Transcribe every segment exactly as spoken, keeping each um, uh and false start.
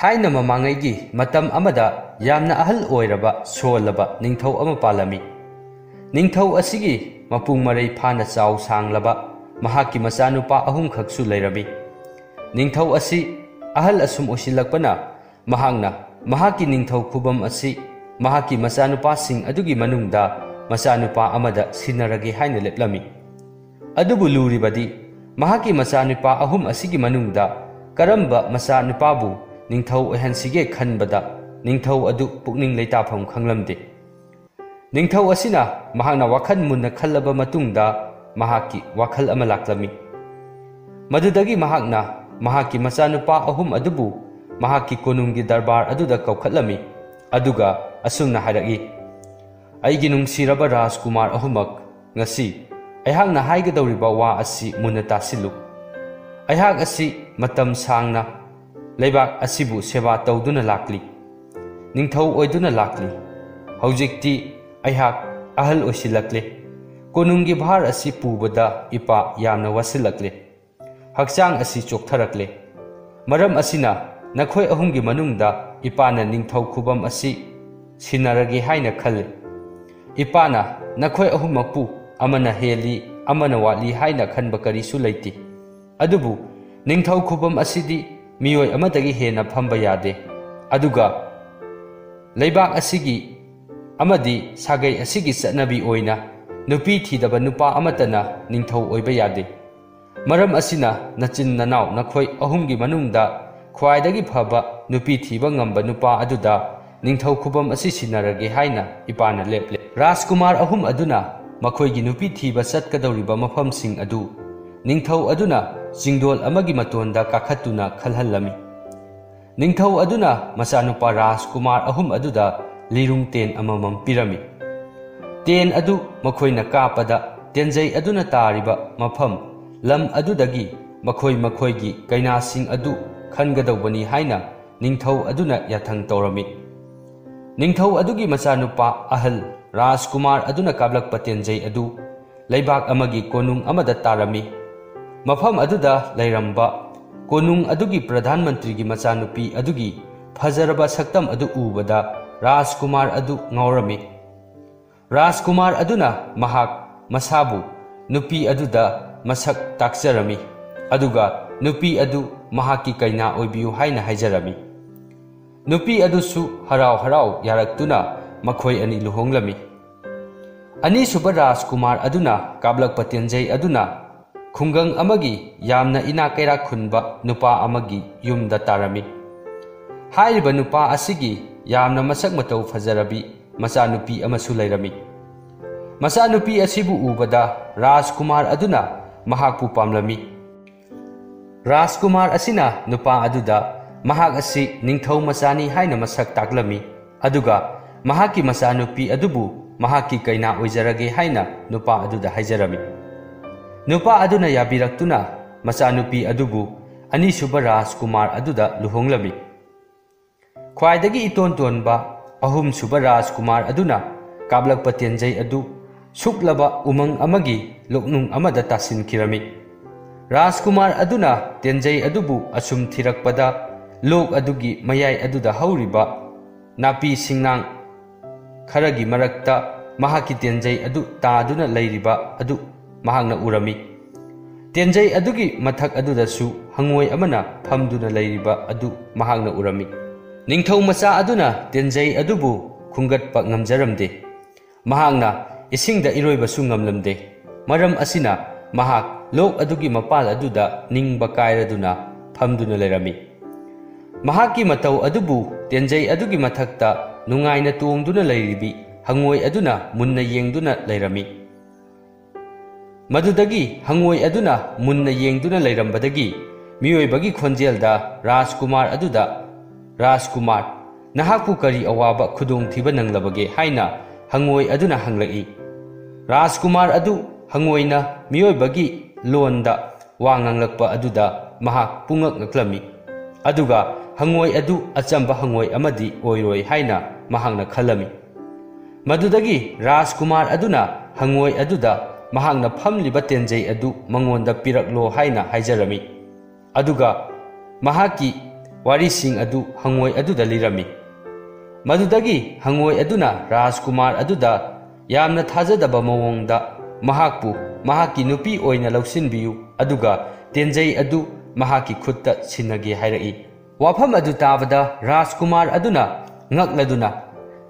ꯊꯥꯏꯅ ꯃꯃꯥꯡꯉꯩꯒꯤ ꯃꯇꯝ ꯑꯃꯗ ꯌꯥꯝꯅ ꯑꯍꯜ ꯑꯣꯏꯔꯕ ꯁꯣꯜꯂꯕ ꯅꯤꯡꯊꯧ ꯑꯃ ꯄꯥꯜꯂꯝꯃꯤ꯫ ꯅꯤꯡꯊꯧ ꯑꯁꯤꯒꯤ ꯃꯄꯨꯡ ꯃꯔꯩ ꯐꯥꯅ ꯆꯥꯎ ꯁꯥꯡꯂꯕ ꯃꯍꯥꯛꯀꯤ ꯃꯆꯥꯅꯨꯄꯥ ꯑꯍꯨꯝꯈꯛꯁꯨ ꯂꯩꯔꯝꯃꯤ꯫ ꯅꯤꯡꯊꯧ ꯑꯁꯤ ꯑꯍꯜ ꯑꯁꯨꯝ ꯑꯣꯏꯁꯤꯜꯂꯛꯄꯅ ꯃꯍꯥꯛꯅ ꯃꯍꯥꯛꯀꯤ ꯅꯤꯡꯊꯧ ꯈꯨꯕꯝ ꯑꯁꯤ ꯃꯍꯥꯛꯀꯤ ꯃꯆꯥꯅꯨꯄꯥꯁꯤꯡ ꯑꯗꯨꯒꯤ ꯃꯅꯨꯡꯗ ꯃꯆꯥꯅꯨꯄꯥ ꯑꯃꯗ ꯁꯤꯟꯅꯔꯒꯦ ꯍꯥꯏꯅ ꯂꯦꯞꯂꯝꯃꯤ꯫ ꯑꯗꯨꯕꯨ ꯂꯨꯔꯤꯕꯗꯤ ꯃꯍꯥꯛꯀꯤ ꯃꯆꯥꯅꯨꯄꯥ ꯑꯍꯨꯝ ꯑꯁꯤꯒꯤ ꯃꯅꯨꯡꯗ ꯀꯔꯝꯕ ꯃꯆꯥꯅꯨꯄꯥꯕꯨ ꯅꯤꯡꯊꯧ ꯑꯣꯏꯍꯟꯁꯤꯒꯦ ꯈꯟꯕꯗ ꯅꯤꯡꯊꯧ ꯑꯗꯨ ꯄꯨꯛꯅꯤꯡ ꯂꯩꯇꯥꯐꯝ ꯈꯪꯂꯝꯗꯦ꯫ ꯅꯤꯡꯊꯧ ꯑꯁꯤꯅ ꯃꯍꯥꯛꯅ ꯋꯥꯈꯜ ꯃꯨꯟꯅ ꯈꯜꯂꯕ ꯃꯇꯨꯡꯗ ꯃꯍꯥꯛꯀꯤ ꯋꯥꯈꯜ ꯑꯃ ꯂꯥꯛꯂꯝꯃꯤ꯫ ꯃꯗꯨꯗꯒꯤ ꯃꯍꯥꯛꯅ ꯃꯍꯥꯛꯀꯤ ꯃꯆꯥꯅꯨꯄꯥ ꯑꯍꯨꯝ ꯑꯗꯨꯕꯨ ꯃꯍꯥꯛꯀꯤ ꯀꯣꯅꯨꯡꯒꯤ ꯗꯔꯕꯥꯔ ꯑꯗꯨꯗ ꯀꯧꯈꯠꯂꯝꯃꯤ, ꯑꯗꯨꯒ ꯑꯁꯨꯝꯅ ꯍꯥꯏꯔꯛꯏ, "ꯑꯩꯒꯤ ꯅꯨꯡꯁꯤꯔꯕ ꯔꯥꯖꯀꯨꯃꯥꯔ ꯑꯍꯨꯝꯃꯛ, ꯉꯁꯤ ꯑꯩꯍꯥꯛꯅ ꯍꯥꯏꯒꯗꯧꯔꯤꯕ ꯋꯥ ꯑꯁꯤ ꯃꯨꯟꯅ ꯇꯥꯁꯤꯜꯂꯨ꯫ ꯑꯩꯍꯥꯛ ꯑꯁꯤ ꯃꯇꯝ ꯁꯥꯡꯅ ꯂꯩꯕꯥꯛ ꯑꯁꯤꯕꯨ ꯁꯦꯕꯥ ꯇꯧꯗꯨꯅ ꯂꯥꯛꯂꯤ꯫ ꯅꯤꯡꯊꯧ ꯑꯣꯏꯗꯨꯅ ꯂꯥꯛꯂꯤ꯫ ꯍꯧꯖꯤꯛꯇꯤ ꯑꯩꯍꯥꯛ ꯑꯍꯜ ꯑꯣꯏꯁꯤꯜꯂꯛꯂꯦ꯫ ꯀꯣꯅꯨꯡꯒꯤ ꯚꯥꯔ ꯑꯁꯤ ꯄꯨꯕꯗ ꯏꯄꯥ ꯌꯥꯝꯅ ꯋꯥꯁꯤꯜꯂꯛꯂꯦ꯫ ꯍꯛꯆꯥꯡ ꯑꯁꯤ ꯆꯣꯛꯊꯔꯛꯂꯦ꯫ ꯃꯔꯝ ꯑꯁꯤꯅ ꯅꯈꯣꯏ ꯑꯍꯨꯝꯒꯤ ꯃꯅꯨꯡꯗ ꯏꯄꯥꯅ ꯅꯤꯡꯊꯧ ꯈꯨꯕꯝ ꯑꯁꯤ ꯁꯤꯟꯅꯔꯒꯦ ꯍꯥꯏꯅ ꯈꯜꯂꯤ꯫ ꯏꯄꯥꯅ ꯅꯈꯣꯏ ꯑꯍꯨꯝꯃꯛꯄꯨ ꯑꯃꯅ ꯍꯦꯜꯂꯤ, ꯑꯃꯅ ꯋꯥꯠꯂꯤ ꯍꯥꯏꯅ ꯈꯟꯕ ꯀꯔꯤꯁꯨ ꯂꯩꯇꯦ꯫ ꯑꯗꯨꯕꯨ ꯅꯤꯡꯊꯧ ꯈꯨꯕꯝ ꯑꯁꯤꯗꯤ ꯃꯤꯑꯣꯏ ꯑꯃꯗꯒꯤ ꯍꯦꯟꯅ ꯐꯝꯕ ꯌꯥꯗꯦ꯫ ꯑꯗꯨꯒ ꯂꯩꯕꯥꯛ ꯑꯁꯤꯒꯤ ꯑꯃꯗꯤ ꯁꯥꯒꯩ ꯑꯁꯤꯒꯤ ꯆꯠꯅꯕꯤ ꯑꯣꯏꯅ ꯅꯨꯄꯤ ꯊꯤꯗꯕ ꯅꯨꯄꯥ ꯑꯃꯠꯇꯅ ꯅꯤꯡꯊꯧ ꯑꯣꯏꯕ ꯌꯥꯗꯦ꯫ ꯃꯔꯝ ꯑꯁꯤꯅ ꯅꯆꯤꯟ ꯅꯅꯥꯎ ꯅꯈꯣꯏ ꯑꯍꯨꯝꯒꯤ ꯃꯅꯨꯡꯗ ꯈ꯭ꯋꯥꯏꯗꯒꯤ ꯐꯕ ꯅꯨꯄꯤ ꯊꯤꯕ ꯉꯝꯕ ꯅꯨꯄꯥ ꯑꯗꯨꯗ ꯅꯤꯡꯊꯧ ꯈꯨꯕꯝ ꯑꯁꯤ ꯁꯤꯟꯅꯔꯒꯦ ꯍꯥꯏꯅ ꯏꯄꯥꯅ ꯂꯦꯞꯂꯦ꯫" ꯔꯥꯖꯀꯨꯃꯥꯔ ꯑꯍꯨꯝ ꯑꯗꯨꯅ ꯃꯈꯣꯏꯒꯤ ꯅꯨꯄꯤ ꯊꯤꯕ ꯆꯠꯀꯗꯧꯔꯤꯕ ꯃꯐꯝꯁꯤꯡ ꯑꯗꯨ ꯅꯤꯡꯊꯧ ꯑꯗꯨꯅ ꯆꯤꯡꯗꯣꯜ ꯑꯃꯒꯤ ꯃꯇꯣꯟꯗ ꯀꯥꯈꯠꯇꯨꯅ ꯈꯜꯍꯜꯂꯝꯃꯤ꯫ ꯅꯤꯡꯊꯧ ꯑꯗꯨꯅ ꯃꯆꯥꯅꯨꯄꯥ ꯔꯥꯖꯀꯨꯃꯥꯔ ꯑꯍꯨꯝ ꯑꯗꯨꯗ ꯂꯤꯔꯨꯡ ꯇꯦꯟ ꯑꯃꯃꯝ ꯄꯤꯔꯝꯃꯤ꯫ ꯇꯦꯟ ꯑꯗꯨ ꯃꯈꯣꯏꯅ ꯀꯥꯞꯄꯗ ꯇꯦꯟꯖꯩ ꯑꯗꯨꯅ ꯇꯥꯔꯤꯕ ꯃꯐꯝ, ꯂꯝ ꯑꯗꯨꯗꯒꯤ ꯃꯈꯣꯏ ꯃꯈꯣꯏꯒꯤ ꯀꯩꯅꯥꯁꯤꯡ ꯑꯗꯨ ꯈꯟꯒꯗꯧꯕꯅꯤ ꯍꯥꯏꯅ ꯅꯤꯡꯊꯧ ꯑꯗꯨꯅ ꯌꯥꯊꯪ ꯇꯧꯔꯝꯃꯤ꯫ ꯅꯤꯡꯊꯧ ꯑꯗꯨꯒꯤ ꯃꯆꯥꯅꯨꯄꯥ ꯑꯍꯜ ꯔꯥꯖꯀꯨꯃꯥꯔ ꯑꯗꯨꯅ ꯀꯥꯞꯂꯛꯄ ꯇꯦꯟꯖꯩ ꯑꯗꯨ ꯂꯩꯕꯥꯛ ꯑꯃꯒꯤ ꯀꯣꯅꯨꯡ ꯑꯃꯗ ꯇꯥꯔꯝꯃꯤ꯫ ꯃꯐꯝ ꯑꯗꯨꯗ ꯂꯩꯔꯝꯕ ꯀꯣꯅꯨꯡ ꯑꯗꯨꯒꯤ ꯄ꯭ꯔꯙꯥꯟ ꯃꯟꯇ꯭ꯔꯤꯒꯤ ꯃꯆꯥꯅꯨꯄꯤ ꯑꯗꯨꯒꯤ ꯐꯖꯔꯕ ꯁꯛꯇꯝ ꯑꯗꯨ ꯎꯕꯗ ꯔꯥꯖꯀꯨꯃꯥꯔ ꯑꯗꯨ ꯉꯥꯎꯔꯝꯃꯤ꯫ ꯔꯥꯖꯀꯨꯃꯥꯔ ꯑꯗꯨꯅ ꯃꯍꯥꯛ ꯃꯁꯥꯕꯨ ꯅꯨꯄꯤ ꯑꯗꯨꯗ ꯃꯁꯛ ꯇꯥꯛꯆꯔꯝꯃꯤ, ꯑꯗꯨꯒ ꯅꯨꯄꯤ ꯑꯗꯨ ꯃꯍꯥꯛꯀꯤ ꯀꯩꯅꯥ ꯑꯣꯏꯕꯤꯌꯨ ꯍꯥꯏꯅ ꯍꯥꯏꯖꯔꯝꯃꯤ꯫ ꯅꯨꯄꯤ ꯑꯗꯨꯁꯨ ꯍꯔꯥꯎ ꯍꯔꯥꯎ ꯌꯥꯔꯛꯇꯨꯅ ꯃꯈꯣꯏ ꯑꯅꯤ ꯂꯨꯍꯣꯡꯂꯝꯃꯤ꯫ ꯑꯅꯤꯁꯨꯕ ꯔꯥꯖꯀꯨꯃꯥꯔ ꯑꯗꯨꯅ ꯀꯥꯞꯂꯛꯄ ꯇꯦꯟꯖꯩ ꯑꯗꯨꯅ ꯈꯨꯡꯒꯪ ꯑꯃꯒꯤ ꯌꯥꯝꯅ ꯏꯅꯥꯛ ꯀꯩꯔꯥꯛ ꯈꯨꯟꯕ ꯅꯨꯄꯥ ꯑꯃꯒꯤ ꯌꯨꯝꯗ ꯇꯥꯔꯝꯃꯤ꯫ ꯍꯥꯏꯔꯤꯕ ꯅꯨꯄꯥ ꯑꯁꯤꯒꯤ ꯌꯥꯝꯅ ꯃꯁꯛ ꯃꯇꯧ ꯐꯖꯔꯕꯤ ꯃꯆꯥꯅꯨꯄꯤ ꯑꯃꯁꯨ ꯂꯩꯔꯝꯃꯤ꯫ ꯃꯆꯥꯅꯨꯄꯤ ꯑꯁꯤꯕꯨ ꯎꯕꯗ ꯔꯥꯖꯀꯨꯃꯥꯔ ꯑꯗꯨꯅ ꯃꯍꯥꯛꯄꯨ ꯄꯥꯝꯂꯝꯃꯤ꯫ ꯔꯥꯖꯀꯨꯃꯥꯔ ꯑꯁꯤꯅ ꯅꯨꯄꯥ ꯑꯗꯨꯗ ꯃꯍꯥꯛ ꯑꯁꯤ ꯅꯤꯡꯊꯧ ꯃꯆꯥꯅꯤ ꯍꯥꯏꯅ ꯃꯁꯛ ꯇꯥꯛꯂꯝꯃꯤ, ꯑꯗꯨꯒ ꯃꯍꯥꯛꯀꯤ ꯃꯆꯥꯅꯨꯄꯤ ꯑꯗꯨꯕꯨ ꯃꯍꯥꯛꯀꯤ ꯀꯩꯅꯥ ꯑꯣꯏꯖꯔꯒꯦ ꯍꯥꯏꯅ ꯅꯨꯄꯥ ꯑꯗꯨꯗ ꯍꯥꯏꯖꯔꯝꯃꯤ꯫ ꯅꯨꯄꯥ ꯑꯗꯨꯅ ꯌꯥꯕꯤꯔꯛꯇꯨꯅ ꯃꯆꯥꯅꯨꯄꯤ ꯑꯗꯨꯕꯨ ꯑꯅꯤꯁꯨꯕ ꯔꯥꯖꯀꯨꯃꯥꯔ ꯑꯗꯨꯗ ꯂꯨꯍꯣꯡꯂꯝꯃꯤ꯫ ꯈ꯭ꯋꯥꯏꯗꯒꯤ ꯏꯇꯣꯟ ꯇꯣꯟꯕ ꯑꯍꯨꯝꯁꯨꯕ ꯔꯥꯖꯀꯨꯃꯥꯔ ꯑꯗꯨꯅ ꯀꯥꯞꯂꯛꯄ ꯇꯦꯟꯖꯩ ꯑꯗꯨ ꯁꯨꯛꯂꯕ ꯎꯃꯪ ꯑꯃꯒꯤ ꯂꯣꯛꯅꯨꯡ ꯑꯃꯗ ꯇꯥꯁꯤꯟꯈꯤꯔꯝꯃꯤ꯫ ꯔꯥꯖꯀꯨꯃꯥꯔ ꯑꯗꯨꯅ ꯇꯦꯟꯖꯩ ꯑꯗꯨꯕꯨ ꯑꯁꯨꯝ ꯊꯤꯔꯛꯄꯗ, ꯂꯣꯛ ꯑꯗꯨꯒꯤ ꯃꯌꯥꯏ ꯑꯗꯨꯗ ꯍꯧꯔꯤꯕ ꯅꯥꯄꯤ ꯁꯤꯡꯅꯥꯡ ꯈꯔꯒꯤ ꯃꯔꯛꯇ ꯃꯍꯥꯛꯀꯤ ꯇꯦꯟꯖꯩ ꯑꯗꯨ ꯇꯥꯗꯨꯅ ꯂꯩꯔꯤꯕ ꯑꯗꯨ ꯃꯍꯥꯛꯅ ꯎꯔꯝꯃꯤ꯫ ꯇꯦꯟꯖꯩ ꯑꯗꯨꯒꯤ ꯃꯊꯛ ꯑꯗꯨꯗꯁꯨ ꯍꯪꯉꯣꯏ ꯑꯃꯅ ꯐꯝꯗꯨꯅ ꯂꯩꯔꯤꯕ ꯑꯗꯨ ꯃꯍꯥꯛꯅ ꯎꯔꯝꯃꯤ꯫ ꯅꯤꯡꯊꯧ ꯃꯆꯥ ꯑꯗꯨꯅ ꯇꯦꯟꯖꯩ ꯑꯗꯨꯕꯨ ꯈꯨꯝꯒꯠꯄ ꯉꯝꯖꯔꯝꯗꯦ꯫ ꯃꯍꯥꯛꯅ ꯏꯁꯤꯡꯗ ꯏꯔꯣꯏꯕꯁꯨ ꯉꯝꯂꯝꯗꯦ꯫ ꯃꯔꯝ ꯑꯁꯤꯅ ꯃꯍꯥꯛ ꯂꯣꯛ ꯑꯗꯨꯒꯤ ꯃꯄꯥꯜ ꯑꯗꯨꯗ ꯅꯤꯡꯕ ꯀꯥꯏꯔꯗꯨꯅ ꯐꯝꯗꯨꯅ ꯂꯩꯔꯝꯃꯤ꯫ ꯃꯍꯥꯛꯀꯤ ꯃꯇꯧ ꯑꯗꯨꯕꯨ ꯇꯦꯟꯖꯩ ꯑꯗꯨꯒꯤ ꯃꯊꯛꯇ ꯅꯨꯡꯉꯥꯏꯅ ꯇꯣꯡꯗꯨꯅ ꯂꯩꯔꯤꯕꯤ ꯍꯪꯉꯣꯏ ꯑꯗꯨꯅ ꯃꯨꯟꯅ ꯌꯦꯡꯗꯨꯅ ꯂꯩꯔꯝꯃꯤ꯫ ꯃꯗꯨꯗꯒꯤ ꯍꯪꯉꯣꯏ ꯑꯗꯨꯅ ꯃꯨꯟꯅ ꯌꯦꯡꯗꯨꯅ ꯂꯩꯔꯝꯕꯗꯒꯤ ꯃꯤꯑꯣꯏꯕꯒꯤ ꯈꯣꯟꯖꯦꯜꯗ ꯔꯥꯖꯀꯨꯃꯥꯔ ꯑꯗꯨꯗ, "ꯔꯥꯖꯀꯨꯃꯥꯔ, ꯅꯍꯥꯛꯄꯨ ꯀꯔꯤ ꯑꯋꯥꯕ ꯈꯨꯗꯣꯡꯊꯤꯕ ꯅꯪꯂꯕꯒꯦ?" ꯍꯥꯏꯅ ꯍꯪꯉꯣꯏ ꯑꯗꯨꯅ ꯍꯪꯂꯛꯏ꯫ ꯔꯥꯖꯀꯨꯃꯥꯔ ꯑꯗꯨ ꯍꯪꯉꯣꯏꯅ ꯃꯤꯑꯣꯏꯕꯒꯤ ꯂꯣꯟꯗ ꯋꯥ ꯉꯥꯡꯂꯛꯄ ꯑꯗꯨꯗ ꯃꯍꯥꯛ ꯄꯨꯡꯉꯛ ꯉꯛꯂꯝꯃꯤ꯫ ꯑꯗꯨꯒ ꯍꯪꯉꯣꯏ ꯑꯗꯨ ꯑꯆꯝꯕ ꯍꯪꯉꯣꯏ ꯑꯃꯗꯤ ꯑꯣꯏꯔꯣꯏ ꯍꯥꯏꯅ ꯃꯍꯥꯛꯅ ꯈꯜꯂꯝꯃꯤ꯫ ꯃꯗꯨꯗꯒꯤ ꯔꯥꯖꯀꯨꯃꯥꯔ ꯑꯗꯨꯅ ꯍꯪꯉꯣꯏ ꯑꯗꯨꯗ ꯃꯍꯥꯛꯅ ꯐꯝꯂꯤꯕ ꯇꯦꯟꯖꯩ ꯑꯗꯨ ꯃꯉꯣꯟꯗ ꯄꯤꯔꯛꯂꯣ ꯍꯥꯏꯅ ꯍꯥꯏꯖꯔꯝꯃꯤ꯫ ꯑꯗꯨꯒ ꯃꯍꯥꯛꯀꯤ ꯋꯥꯔꯤꯁꯤꯡ ꯑꯗꯨ ꯍꯪꯉꯣꯏ ꯑꯗꯨꯗ ꯂꯤꯔꯝꯃꯤ꯫ ꯃꯗꯨꯗꯒꯤ ꯍꯪꯉꯣꯏ ꯑꯗꯨꯅ ꯔꯥꯖꯀꯨꯃꯥꯔ ꯑꯗꯨꯗ ꯌꯥꯝꯅ ꯊꯥꯖꯗꯕ ꯃꯑꯣꯡꯗ ꯃꯍꯥꯛꯄꯨ ꯃꯍꯥꯛꯀꯤ ꯅꯨꯄꯤ ꯑꯣꯏꯅ ꯂꯧꯁꯤꯟꯕꯤꯌꯨ, ꯑꯗꯨꯒ ꯇꯦꯟꯖꯩ ꯑꯗꯨ ꯃꯍꯥꯛꯀꯤ ꯈꯨꯠꯇ ꯁꯤꯟꯅꯒꯦ ꯍꯥꯏꯔꯛꯏ꯫ ꯋꯥꯐꯝ ꯑꯗꯨ ꯇꯥꯕꯗ ꯔꯥꯖꯀꯨꯃꯥꯔ ꯑꯗꯨꯅ ꯉꯛꯂꯗꯨꯅ,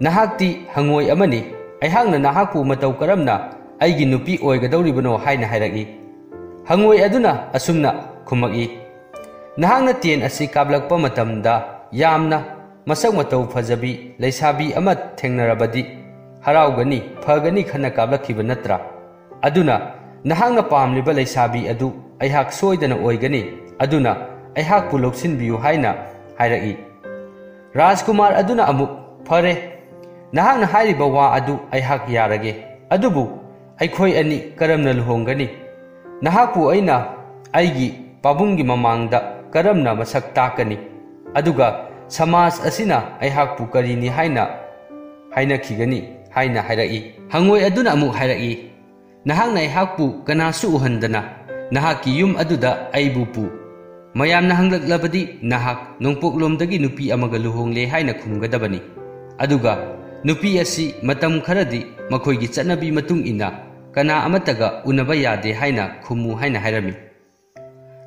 "ꯅꯍꯥꯛꯇꯤ ꯍꯪꯉꯣꯏ ꯑꯃꯅꯤ, ꯑꯩꯍꯥꯛꯅ ꯅꯍꯥꯛꯄꯨ ꯃꯇꯧ ꯀꯔꯝꯅ ꯑꯩꯒꯤ ꯅꯨꯄꯤ ꯑꯣꯏꯒꯗꯧꯔꯤꯕꯅꯣ?" ꯍꯥꯏꯅ ꯍꯥꯏꯔꯛꯏ꯫ ꯍꯪꯉꯣꯏ ꯑꯗꯨꯅ ꯑꯁꯨꯝꯅ ꯈꯨꯝꯃꯛꯏ, "ꯅꯍꯥꯛꯅ ꯇꯦꯟ ꯑꯁꯤ ꯀꯥꯞꯂꯛꯄ ꯃꯇꯝꯗ ꯌꯥꯝꯅ ꯃꯁꯛ ꯃꯇꯧ ꯐꯖꯕꯤ ꯂꯩꯁꯥꯕꯤ ꯑꯃ ꯊꯦꯡꯅꯔꯕꯗꯤ ꯍꯔꯥꯎꯒꯅꯤ, ꯐꯒꯅꯤ ꯈꯟꯅ ꯀꯥꯞꯂꯛꯈꯤꯕ ꯅꯠꯇ꯭ꯔꯥ? ꯑꯗꯨꯅ ꯅꯍꯥꯛꯅ ꯄꯥꯝꯂꯤꯕ ꯂꯩꯁꯥꯕꯤ ꯑꯗꯨ ꯑꯩꯍꯥꯛ ꯁꯣꯏꯗꯅ ꯑꯣꯏꯒꯅꯤ, ꯑꯗꯨꯅ ꯑꯩꯍꯥꯛꯄꯨ ꯂꯧꯁꯤꯟꯕꯤꯌꯨ" ꯍꯥꯏꯅ ꯍꯥꯏꯔꯛꯏ꯫ ꯔꯥꯖꯀꯨꯃꯥꯔ ꯑꯗꯨꯅ ꯑꯃꯨꯛ, "ꯐꯔꯦ, ꯅꯍꯥꯛꯅ ꯍꯥꯏꯔꯤꯕ ꯋꯥ ꯑꯗꯨ ꯑꯩꯍꯥꯛ ꯌꯥꯔꯒꯦ, ꯑꯗꯨꯕꯨ ꯑꯩꯈꯣꯏ ꯑꯅꯤ ꯀꯔꯝꯅ ꯂꯨꯍꯣꯡꯒꯅꯤ? ꯅꯍꯥꯛꯄꯨ ꯑꯩꯅ ꯑꯩꯒꯤ ꯄꯥꯕꯨꯡꯒꯤ ꯃꯃꯥꯡꯗ ꯀꯔꯝꯅ ꯃꯁꯛ ꯇꯥꯛꯀꯅꯤ? ꯑꯗꯨꯒ ꯁꯃꯥꯖ ꯑꯁꯤꯅ ꯑꯩꯍꯥꯛꯄꯨ ꯀꯔꯤꯅꯤ ꯍꯥꯏꯅ ꯍꯥꯏꯅꯈꯤꯒꯅꯤ?" ꯍꯥꯏꯅ ꯍꯥꯏꯔꯛꯏ꯫ ꯍꯪꯉꯣꯏ ꯑꯗꯨꯅ ꯑꯃꯨꯛ ꯍꯥꯏꯔꯛꯏ, "ꯅꯍꯥꯛꯅ ꯑꯩꯍꯥꯛꯄꯨ ꯀꯅꯥꯁꯨ ꯎꯍꯟꯗꯅ ꯅꯍꯥꯛꯀꯤ ꯌꯨꯝ ꯑꯗꯨꯗ ꯑꯩꯕꯨ ꯄꯨ꯫ ꯃꯌꯥꯝꯅ ꯍꯪꯂꯛꯂꯕꯗꯤ ꯅꯍꯥꯛ ꯅꯣꯡꯄꯣꯛꯂꯣꯝꯗꯒꯤ ꯅꯨꯄꯤ ꯑꯃꯒ ꯂꯨꯍꯣꯡꯂꯦ ꯍꯥꯏꯅ ꯈꯨꯝꯒꯗꯕꯅꯤ꯫ ꯑꯗꯨꯒ ꯅꯨꯄꯤ ꯑꯁꯤ ꯃꯇꯝ ꯈꯔꯗꯤ ꯃꯈꯣꯏꯒꯤ ꯆꯠꯅꯕꯤ ꯃꯇꯨꯡ ꯏꯟꯅ ꯀꯅꯥ ꯑꯃꯠꯇꯒ ꯎꯅꯕ ꯌꯥꯗꯦ ꯍꯥꯏꯅ ꯈꯨꯝꯃꯨ" ꯍꯥꯏꯅ ꯍꯥꯏꯔꯝꯃꯤ꯫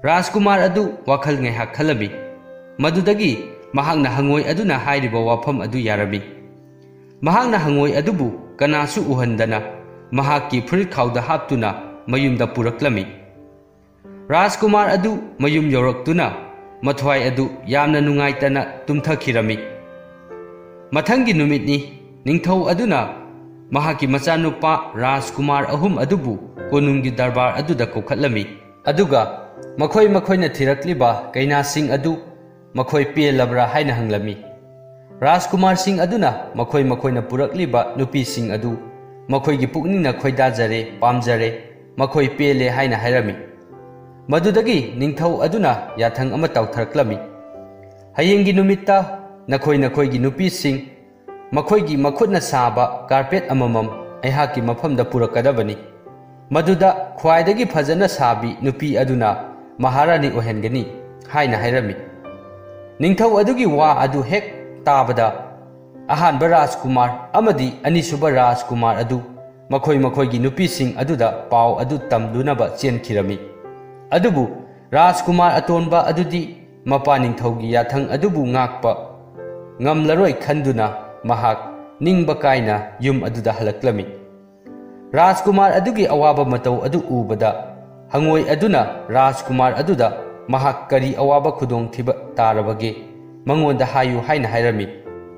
ꯔꯥꯖꯀꯨꯃꯥꯔ ꯑꯗꯨ ꯋꯥꯈꯜ ꯉꯥꯏꯍꯥꯛ ꯈꯜꯂꯝꯃꯤ꯫ ꯃꯗꯨꯗꯒꯤ ꯃꯍꯥꯛꯅ ꯍꯪꯉꯣꯏ ꯑꯗꯨꯅ ꯍꯥꯏꯔꯤꯕ ꯋꯥꯐꯝ ꯑꯗꯨ ꯌꯥꯔꯝꯃꯤ꯫ ꯃꯍꯥꯛꯅ ꯍꯪꯉꯣꯏ ꯑꯗꯨꯕꯨ ꯀꯅꯥꯁꯨ ꯎꯍꯟꯗꯅ ꯃꯍꯥꯛꯀꯤ ꯐꯨꯔꯤꯠ ꯈꯥꯎꯗ ꯍꯥꯞꯇꯨꯅ ꯃꯌꯨꯝꯗ ꯄꯨꯔꯛꯂꯝꯃꯤ꯫ ꯔꯥꯖꯀꯨꯃꯥꯔ ꯑꯗꯨ ꯃꯌꯨꯝ ꯌꯧꯔꯛꯇꯨꯅ ꯃꯊ꯭ꯋꯥꯏ ꯑꯗꯨ ꯌꯥꯝꯅ ꯅꯨꯡꯉꯥꯏꯇꯅ ꯇꯨꯝꯊꯈꯤꯔꯝꯃꯤ꯫ ꯃꯊꯪꯒꯤ ꯅꯨꯃꯤꯠꯅꯤ꯫ ꯅꯤꯡꯊꯧ ꯑꯗꯨꯅ ꯃꯍꯥꯛꯀꯤ ꯃꯆꯥꯅꯨꯄꯥ ꯔꯥꯖꯀꯨꯃꯥꯔ ꯑꯍꯨꯝ ꯑꯗꯨꯕꯨ ꯀꯣꯅꯨꯡꯒꯤ ꯗꯔꯕꯥꯔ ꯑꯗꯨꯗ ꯀꯧꯈꯠꯂꯝꯃꯤ꯫ ꯑꯗꯨꯒ ꯃꯈꯣꯏ ꯃꯈꯣꯏꯅ ꯊꯤꯔꯛꯂꯤꯕ ꯀꯩꯅꯥꯁꯤꯡ ꯑꯗꯨ ꯃꯈꯣꯏ ꯄꯦꯜꯂꯕ꯭ꯔꯥ ꯍꯥꯏꯅ ꯍꯪꯂꯝꯃꯤ꯫ ꯔꯥꯖꯀꯨꯃꯥꯔꯁꯤꯡ ꯑꯗꯨꯅ ꯃꯈꯣꯏ ꯃꯈꯣꯏꯅ ꯄꯨꯔꯛꯂꯤꯕ ꯅꯨꯄꯤꯁꯤꯡ ꯑꯗꯨ ꯃꯈꯣꯏꯒꯤ ꯄꯨꯛꯅꯤꯡꯅ ꯈꯣꯏꯗꯥꯖꯔꯦ, ꯄꯥꯝꯖꯔꯦ, ꯃꯈꯣꯏ ꯄꯦꯜꯂꯦ ꯍꯥꯏꯅ ꯍꯥꯏꯔꯝꯃꯤ꯫ ꯃꯗꯨꯗꯒꯤ ꯅꯤꯡꯊꯧ ꯑꯗꯨꯅ ꯌꯥꯊꯪ ꯑꯃ ꯇꯧꯊꯔꯛꯂꯝꯃꯤ, "ꯍꯌꯦꯡꯒꯤ ꯅꯨꯃꯤꯠꯇ ꯅꯈꯣꯏ ꯅꯈꯣꯏꯒꯤ ꯅꯨꯄꯤꯁꯤꯡ ꯃꯈꯣꯏꯒꯤ ꯃꯈꯨꯠꯅ ꯁꯥꯕ ꯀꯥꯔꯄꯦꯠ ꯑꯃꯃꯝ ꯑꯩꯍꯥꯛꯀꯤ ꯃꯐꯝꯗ ꯄꯨꯔꯛꯀꯗꯕꯅꯤ꯫ ꯃꯗꯨꯗ ꯈ꯭ꯋꯥꯏꯗꯒꯤ ꯐꯖꯅ ꯁꯥꯕꯤ ꯅꯨꯄꯤ ꯑꯗꯨꯅ ꯃꯍꯥꯔꯥꯅꯤ ꯑꯣꯏꯍꯟꯒꯅꯤ꯫ ꯍꯥꯏꯅ ꯍꯥꯏꯔꯝꯃꯤ꯫ ꯅꯤꯡꯊꯧ ꯑꯗꯨꯒꯤ ꯋꯥ ꯑꯗꯨ ꯍꯦꯛ ꯇꯥꯕꯗ, ꯑꯍꯥꯟꯕ ꯔꯥꯖꯀꯨꯃꯥꯔ ꯑꯃꯗꯤ ꯑꯅꯤꯁꯨꯕ ꯔꯥꯖꯀꯨꯃꯥꯔ ꯑꯗꯨ ꯃꯈꯣꯏ ꯃꯈꯣꯏꯒꯤ ꯅꯨꯄꯤꯁꯤꯡ ꯑꯗꯨꯗ ꯄꯥꯎ ꯑꯗꯨ ꯇꯝꯂꯨꯅꯕ ꯆꯦꯟꯈꯤꯔꯝꯃꯤ꯫ ꯑꯗꯨꯕꯨ ꯔꯥꯖꯀꯨꯃꯥꯔ ꯑꯇꯣꯟꯕ ꯑꯗꯨꯗꯤ ꯃꯄꯥ ꯅꯤꯡꯊꯧꯒꯤ ꯌꯥꯊꯪ ꯑꯗꯨꯕꯨ ꯉꯥꯛꯄ ꯉꯝꯂꯔꯣꯏ ꯈꯟꯗꯨꯅ ꯃꯍꯥꯛ ꯅꯤꯡꯕ ꯀꯥꯏꯅ ꯌꯨꯝ ꯑꯗꯨꯗ ꯍꯜꯂꯛꯂꯝꯃꯤ꯫ ꯔꯥꯖꯀꯨꯃꯥꯔ ꯑꯗꯨꯒꯤ ꯑꯋꯥꯕ ꯃꯇꯧ ꯑꯗꯨ ꯎꯕꯗ, ꯍꯉꯣꯏ ꯑꯗꯨꯅ ꯔꯥꯖꯀꯨꯃꯥꯔ ꯑꯗꯨꯗ ꯃꯍꯥꯛ ꯀꯔꯤ ꯑꯋꯥꯕ ꯈꯨꯗꯣꯡꯊꯤꯕ ꯇꯥꯔꯕꯒꯦ, ꯃꯉꯣꯟꯗ ꯍꯥꯏꯌꯨ ꯍꯥꯏꯅ ꯍꯥꯏꯔꯝꯃꯤ꯫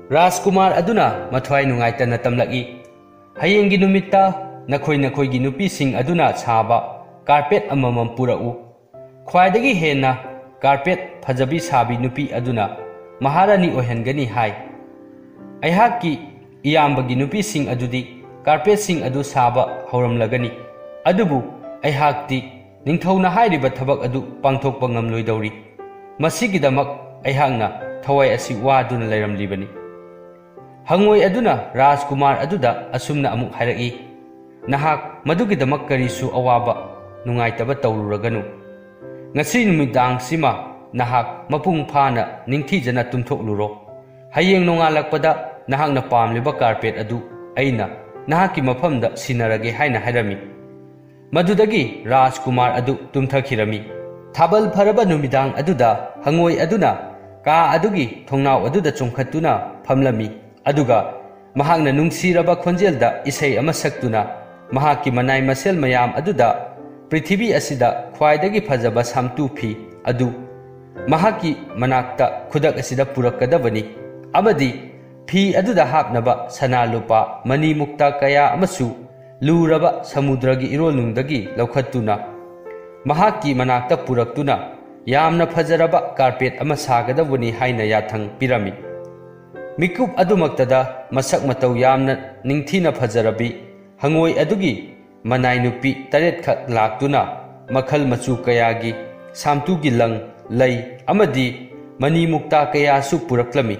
ꯔꯥꯖꯀꯨꯃꯥꯔ ꯑꯗꯨꯅ ꯃꯊ꯭ꯋꯥꯏ ꯅꯨꯡꯉꯥꯏꯇꯅ ꯇꯝꯂꯛꯏ, "ꯍꯌꯦꯡꯒꯤ ꯅꯨꯃꯤꯠꯇ ꯅꯈꯣꯏ ꯅꯈꯣꯏꯒꯤ ꯅꯨꯄꯤꯁꯤꯡ ꯑꯗꯨꯅ ꯁꯥꯕ ꯀꯥꯔꯄꯦꯠ ꯑꯃꯃꯝ ꯄꯨꯔꯛꯎ꯫ ꯈ꯭ꯋꯥꯏꯗꯒꯤ ꯍꯦꯟꯅ ꯀꯥꯔꯄꯦꯠ ꯐꯖꯕꯤ ꯁꯥꯕꯤ ꯅꯨꯄꯤ ꯑꯗꯨꯅ ꯃꯍꯥꯔꯥꯅꯤ ꯑꯣꯏꯍꯟꯒꯅꯤ" ꯍꯥꯏ꯫ ꯑꯩꯍꯥꯛꯀꯤ ꯏꯌꯥꯝꯕꯒꯤ ꯅꯨꯄꯤꯁꯤꯡ ꯑꯗꯨꯗꯤ ꯀꯥꯔꯄꯦꯠꯁꯤꯡ ꯑꯗꯨ ꯁꯥꯕ ꯍꯧꯔꯝꯂꯒꯅꯤ, ꯑꯗꯨꯕꯨ ꯑꯩꯍꯥꯛꯇꯤ ꯅꯤꯡꯊꯧꯅ ꯍꯥꯏꯔꯤꯕ ꯊꯕꯛ ꯑꯗꯨ ꯄꯥꯡꯊꯣꯛꯄ ꯉꯝꯂꯣꯏꯗꯧꯔꯤ꯫ ꯃꯁꯤꯒꯤꯗꯃꯛ ꯑꯩꯍꯥꯛꯅ ꯊꯋꯥꯏ ꯑꯁꯤ ꯋꯥꯗꯨꯅ ꯂꯩꯔꯝꯂꯤꯕꯅꯤ꯫ ꯍꯉꯣꯏ ꯑꯗꯨꯅ ꯔꯥꯖꯀꯨꯃꯥꯔ ꯑꯗꯨꯗ ꯑꯁꯨꯝꯅ ꯑꯃꯨꯛ ꯍꯥꯏꯔꯛꯏ, "ꯅꯍꯥꯛ ꯃꯗꯨꯒꯤꯗꯃꯛ ꯀꯔꯤꯁꯨ ꯑꯋꯥꯕ ꯅꯨꯡꯉꯥꯏꯇꯕ ꯇꯧꯔꯨꯔꯒꯅꯨ꯫ ꯉꯁꯤ ꯅꯨꯃꯤꯗꯥꯡꯁꯤꯃ ꯅꯍꯥꯛ ꯃꯄꯨꯡ ꯐꯥꯅ ꯅꯤꯡꯊꯤꯖꯅ ꯇꯨꯝꯊꯣꯛꯂꯨꯔꯣ꯫ ꯍꯌꯦꯡ ꯅꯣꯡꯉꯥꯜꯂꯛꯄꯗ ꯅꯍꯥꯛꯅ ꯄꯥꯝꯂꯤꯕ ꯀꯥꯔꯄꯦꯠ ꯑꯗꯨ ꯑꯩꯅ ꯅꯍꯥꯛꯀꯤ ꯃꯐꯝꯗ ꯁꯤꯟꯅꯔꯒꯦ" ꯍꯥꯏꯅ ꯍꯥꯏꯔꯝꯃꯤ꯫ ꯃꯗꯨꯗꯒꯤ ꯔꯥꯖꯀꯨꯃꯥꯔ ꯑꯗꯨ ꯇꯨꯝꯊꯈꯤꯔꯝꯃꯤ꯫ ꯊꯥꯕꯜ ꯐꯔꯕ ꯅꯨꯃꯤꯗꯥꯡ ꯑꯗꯨꯗ ꯍꯉꯣꯏ ꯑꯗꯨꯅ ꯀꯥ ꯑꯗꯨꯒꯤ ꯊꯣꯡꯅꯥꯎ ꯑꯗꯨꯗ ꯆꯣꯡꯈꯠꯇꯨꯅ ꯐꯝꯂꯝꯃꯤ, ꯑꯗꯨꯒ ꯃꯍꯥꯛꯅ ꯅꯨꯡꯁꯤꯔꯕ ꯈꯣꯟꯖꯦꯜꯗ ꯏꯁꯩ ꯑꯃ ꯁꯛꯇꯨꯅ ꯃꯍꯥꯛꯀꯤ ꯃꯅꯥꯏ ꯃꯁꯦꯜ ꯃꯌꯥꯝ ꯑꯗꯨꯗ ꯄ꯭ꯔꯤꯊꯤꯕꯤ ꯑꯁꯤꯗ ꯈ꯭ꯋꯥꯏꯗꯒꯤ ꯐꯖꯕ ꯁꯥꯝꯇꯨ ꯐꯤ ꯑꯗꯨ ꯃꯍꯥꯛꯀꯤ ꯃꯅꯥꯛꯇ ꯈꯨꯗꯛ ꯑꯁꯤꯗ ꯄꯨꯔꯛꯀꯗꯕꯅꯤ, ꯑꯃꯗꯤ ꯐꯤ ꯑꯗꯨꯗ ꯍꯥꯞꯅꯕ ꯁꯅꯥ ꯂꯨꯄꯥ ꯃꯅꯤ ꯃꯨꯛꯇꯥ ꯀꯌꯥ ꯑꯃꯁꯨ ꯂꯨꯔꯕ ꯁꯃꯨꯗ꯭ꯔꯒꯤ ꯏꯔꯣꯜꯅꯨꯡꯗꯒꯤ ꯂꯧꯈꯠꯇꯨꯅ ꯃꯍꯥꯛꯀꯤ ꯃꯅꯥꯛꯇ ꯄꯨꯔꯛꯇꯨꯅ ꯌꯥꯝꯅ ꯐꯖꯔꯕ ꯀꯥꯔꯄꯦꯠ ꯑꯃ ꯁꯥꯒꯗꯕꯅꯤ ꯍꯥꯏꯅ ꯌꯥꯊꯪ ꯄꯤꯔꯝꯃꯤ꯫ ꯃꯤꯀꯨꯞ ꯑꯗꯨꯃꯛꯇꯗ ꯃꯁꯛ ꯃꯇꯧ ꯌꯥꯝꯅ ꯅꯤꯡꯊꯤꯅ ꯐꯖꯔꯕꯤ ꯍꯉꯣꯏ ꯑꯗꯨꯒꯤ ꯃꯅꯥꯏ ꯅꯨꯄꯤ ꯇꯔꯦꯠꯈꯛ ꯂꯥꯛꯇꯨꯅ ꯃꯈꯜ ꯃꯆꯨ ꯀꯌꯥꯒꯤ ꯁꯥꯝꯇꯨꯒꯤ ꯂꯪ, ꯂꯩ ꯑꯃꯗꯤ ꯃꯅꯤ ꯃꯨꯛꯇꯥ ꯀꯌꯥꯁꯨ ꯄꯨꯔꯛꯂꯝꯃꯤ꯫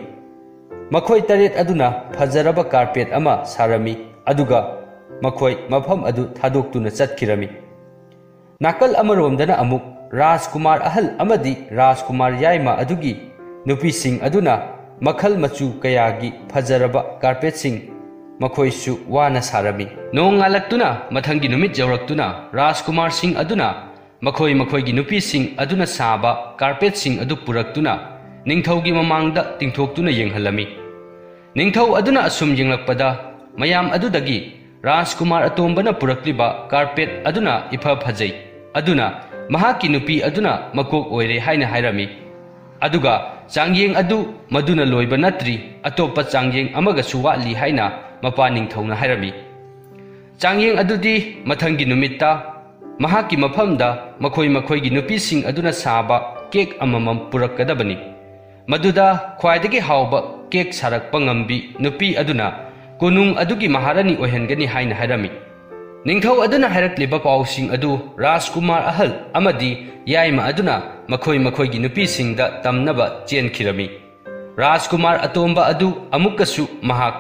ꯃꯈꯣꯏ ꯇꯔꯦꯠ ꯑꯗꯨꯅ ꯐꯖꯔꯕ ꯀꯥꯔꯄꯦꯠ ꯑꯃ ꯁꯥꯔꯝꯃꯤ, ꯑꯗꯨꯒ ꯃꯈꯣꯏ ꯃꯐꯝ ꯑꯗꯨ ꯊꯥꯗꯣꯛꯇꯨꯅ ꯆꯠꯈꯤꯔꯝꯃꯤ꯫ ꯅꯥꯀꯜ ꯑꯃꯔꯣꯝꯗꯅ ꯑꯃꯨꯛ ꯔꯥꯖꯀꯨꯃꯥꯔ ꯑꯍꯜ ꯑꯃꯗꯤ ꯔꯥꯖꯀꯨꯃꯥꯔ ꯌꯥꯏꯃ ꯑꯗꯨꯒꯤ ꯅꯨꯄꯤꯁꯤꯡ ꯑꯗꯨꯅ ꯃꯈꯜ ꯃꯆꯨ ꯀꯌꯥꯒꯤ ꯐꯖꯔꯕ ꯀꯥꯔꯄꯦꯠꯁꯤꯡ ꯃꯈꯣꯏꯁꯨ ꯋꯥꯅ ꯁꯥꯔꯝꯃꯤ꯫ ꯅꯣꯡ ꯉꯥꯜꯂꯛꯇꯨꯅ ꯃꯊꯪꯒꯤ ꯅꯨꯃꯤꯠ ꯌꯧꯔꯛꯇꯨꯅ ꯔꯥꯖꯀꯨꯃꯥꯔꯁꯤꯡ ꯑꯗꯨꯅ ꯃꯈꯣꯏ ꯃꯈꯣꯏꯒꯤ ꯅꯨꯄꯤꯁꯤꯡ ꯑꯗꯨꯅ ꯁꯥꯕ ꯀꯥꯔꯄꯦꯠꯁꯤꯡ ꯑꯗꯨ ꯄꯨꯔꯛꯇꯨꯅ ꯅꯤꯡꯊꯧꯒꯤ ꯃꯃꯥꯡꯗ ꯇꯤꯡꯊꯣꯛꯇꯨꯅ ꯌꯦꯡꯍꯜꯂꯝꯃꯤ꯫ ꯅꯤꯡꯊꯧ ꯑꯗꯨꯅ ꯑꯁꯨꯝ ꯌꯦꯡꯂꯛꯄꯗ ꯃꯌꯥꯝ ꯑꯗꯨꯗꯒꯤ ꯔꯥꯖꯀꯨꯃꯥꯔ ꯑꯇꯣꯝꯕꯅ ꯄꯨꯔꯛꯂꯤꯕ ꯀꯥꯔꯄꯦꯠ ꯑꯗꯨꯅ ꯏꯐ ꯐꯖꯩ, ꯑꯗꯨꯅ ꯃꯍꯥꯛꯀꯤ ꯅꯨꯄꯤ ꯑꯗꯨꯅ ꯃꯀꯣꯛ ꯑꯣꯏꯔꯦ ꯍꯥꯏꯅ ꯍꯥꯏꯔꯝꯃꯤ꯫ ꯑꯗꯨꯒ ꯆꯥꯡꯌꯦꯡ ꯑꯗꯨ ꯃꯗꯨꯅ ꯂꯣꯏꯕ ꯅꯠꯇ꯭ꯔꯤ, ꯑꯇꯣꯞꯄ ꯆꯥꯡꯌꯦꯡ ꯑꯃꯒꯁꯨ ꯋꯥꯠꯂꯤ ꯍꯥꯏꯅ ꯃꯄꯥ ꯅꯤꯡꯊꯧꯅ ꯍꯥꯏꯔꯝꯃꯤ꯫ ꯆꯥꯡꯌꯦꯡ ꯑꯗꯨꯗꯤ ꯃꯊꯪꯒꯤ ꯅꯨꯃꯤꯠꯇ ꯃꯍꯥꯛꯀꯤ ꯃꯐꯝꯗ ꯃꯈꯣꯏ ꯃꯈꯣꯏꯒꯤ ꯅꯨꯄꯤꯁꯤꯡ ꯑꯗꯨꯅ ꯁꯥꯕ ꯀꯦꯛ ꯑꯃꯃꯝ ꯄꯨꯔꯛꯀꯗꯕꯅꯤ꯫ ꯃꯗꯨꯗ ꯈ꯭ꯋꯥꯏꯗꯒꯤ ꯍꯥꯎꯕ ꯀꯦꯛ ꯁꯥꯔꯛꯄ ꯉꯝꯕꯤ ꯅꯨꯄꯤ ꯑꯗꯨꯅ ꯀꯣꯅꯨꯡ ꯑꯗꯨꯒꯤ ꯃꯍꯥꯔꯥꯅꯤ ꯑꯣꯏꯍꯟꯒꯅꯤ ꯍꯥꯏꯅ ꯍꯥꯏꯔꯝꯃꯤ꯫ ꯅꯤꯡꯊꯧ ꯑꯗꯨꯅ ꯍꯥꯏꯔꯛꯂꯤꯕ ꯄꯥꯎꯁꯤꯡ ꯑꯗꯨ ꯔꯥꯖꯀꯨꯃꯥꯔ ꯑꯍꯜ ꯑꯃꯗꯤ ꯌꯥꯏꯃ ꯑꯗꯨꯅ ꯃꯈꯣꯏ ꯃꯈꯣꯏꯒꯤ ꯅꯨꯄꯤꯁꯤꯡꯗ ꯇꯝꯅꯕ ꯆꯦꯟꯈꯤꯔꯝꯃꯤ꯫ ꯔꯥꯖꯀꯨꯃꯥꯔ ꯑꯇꯣꯝꯕ ꯑꯗꯨ ꯑꯃꯨꯛꯀꯁꯨ ꯃꯍꯥꯛ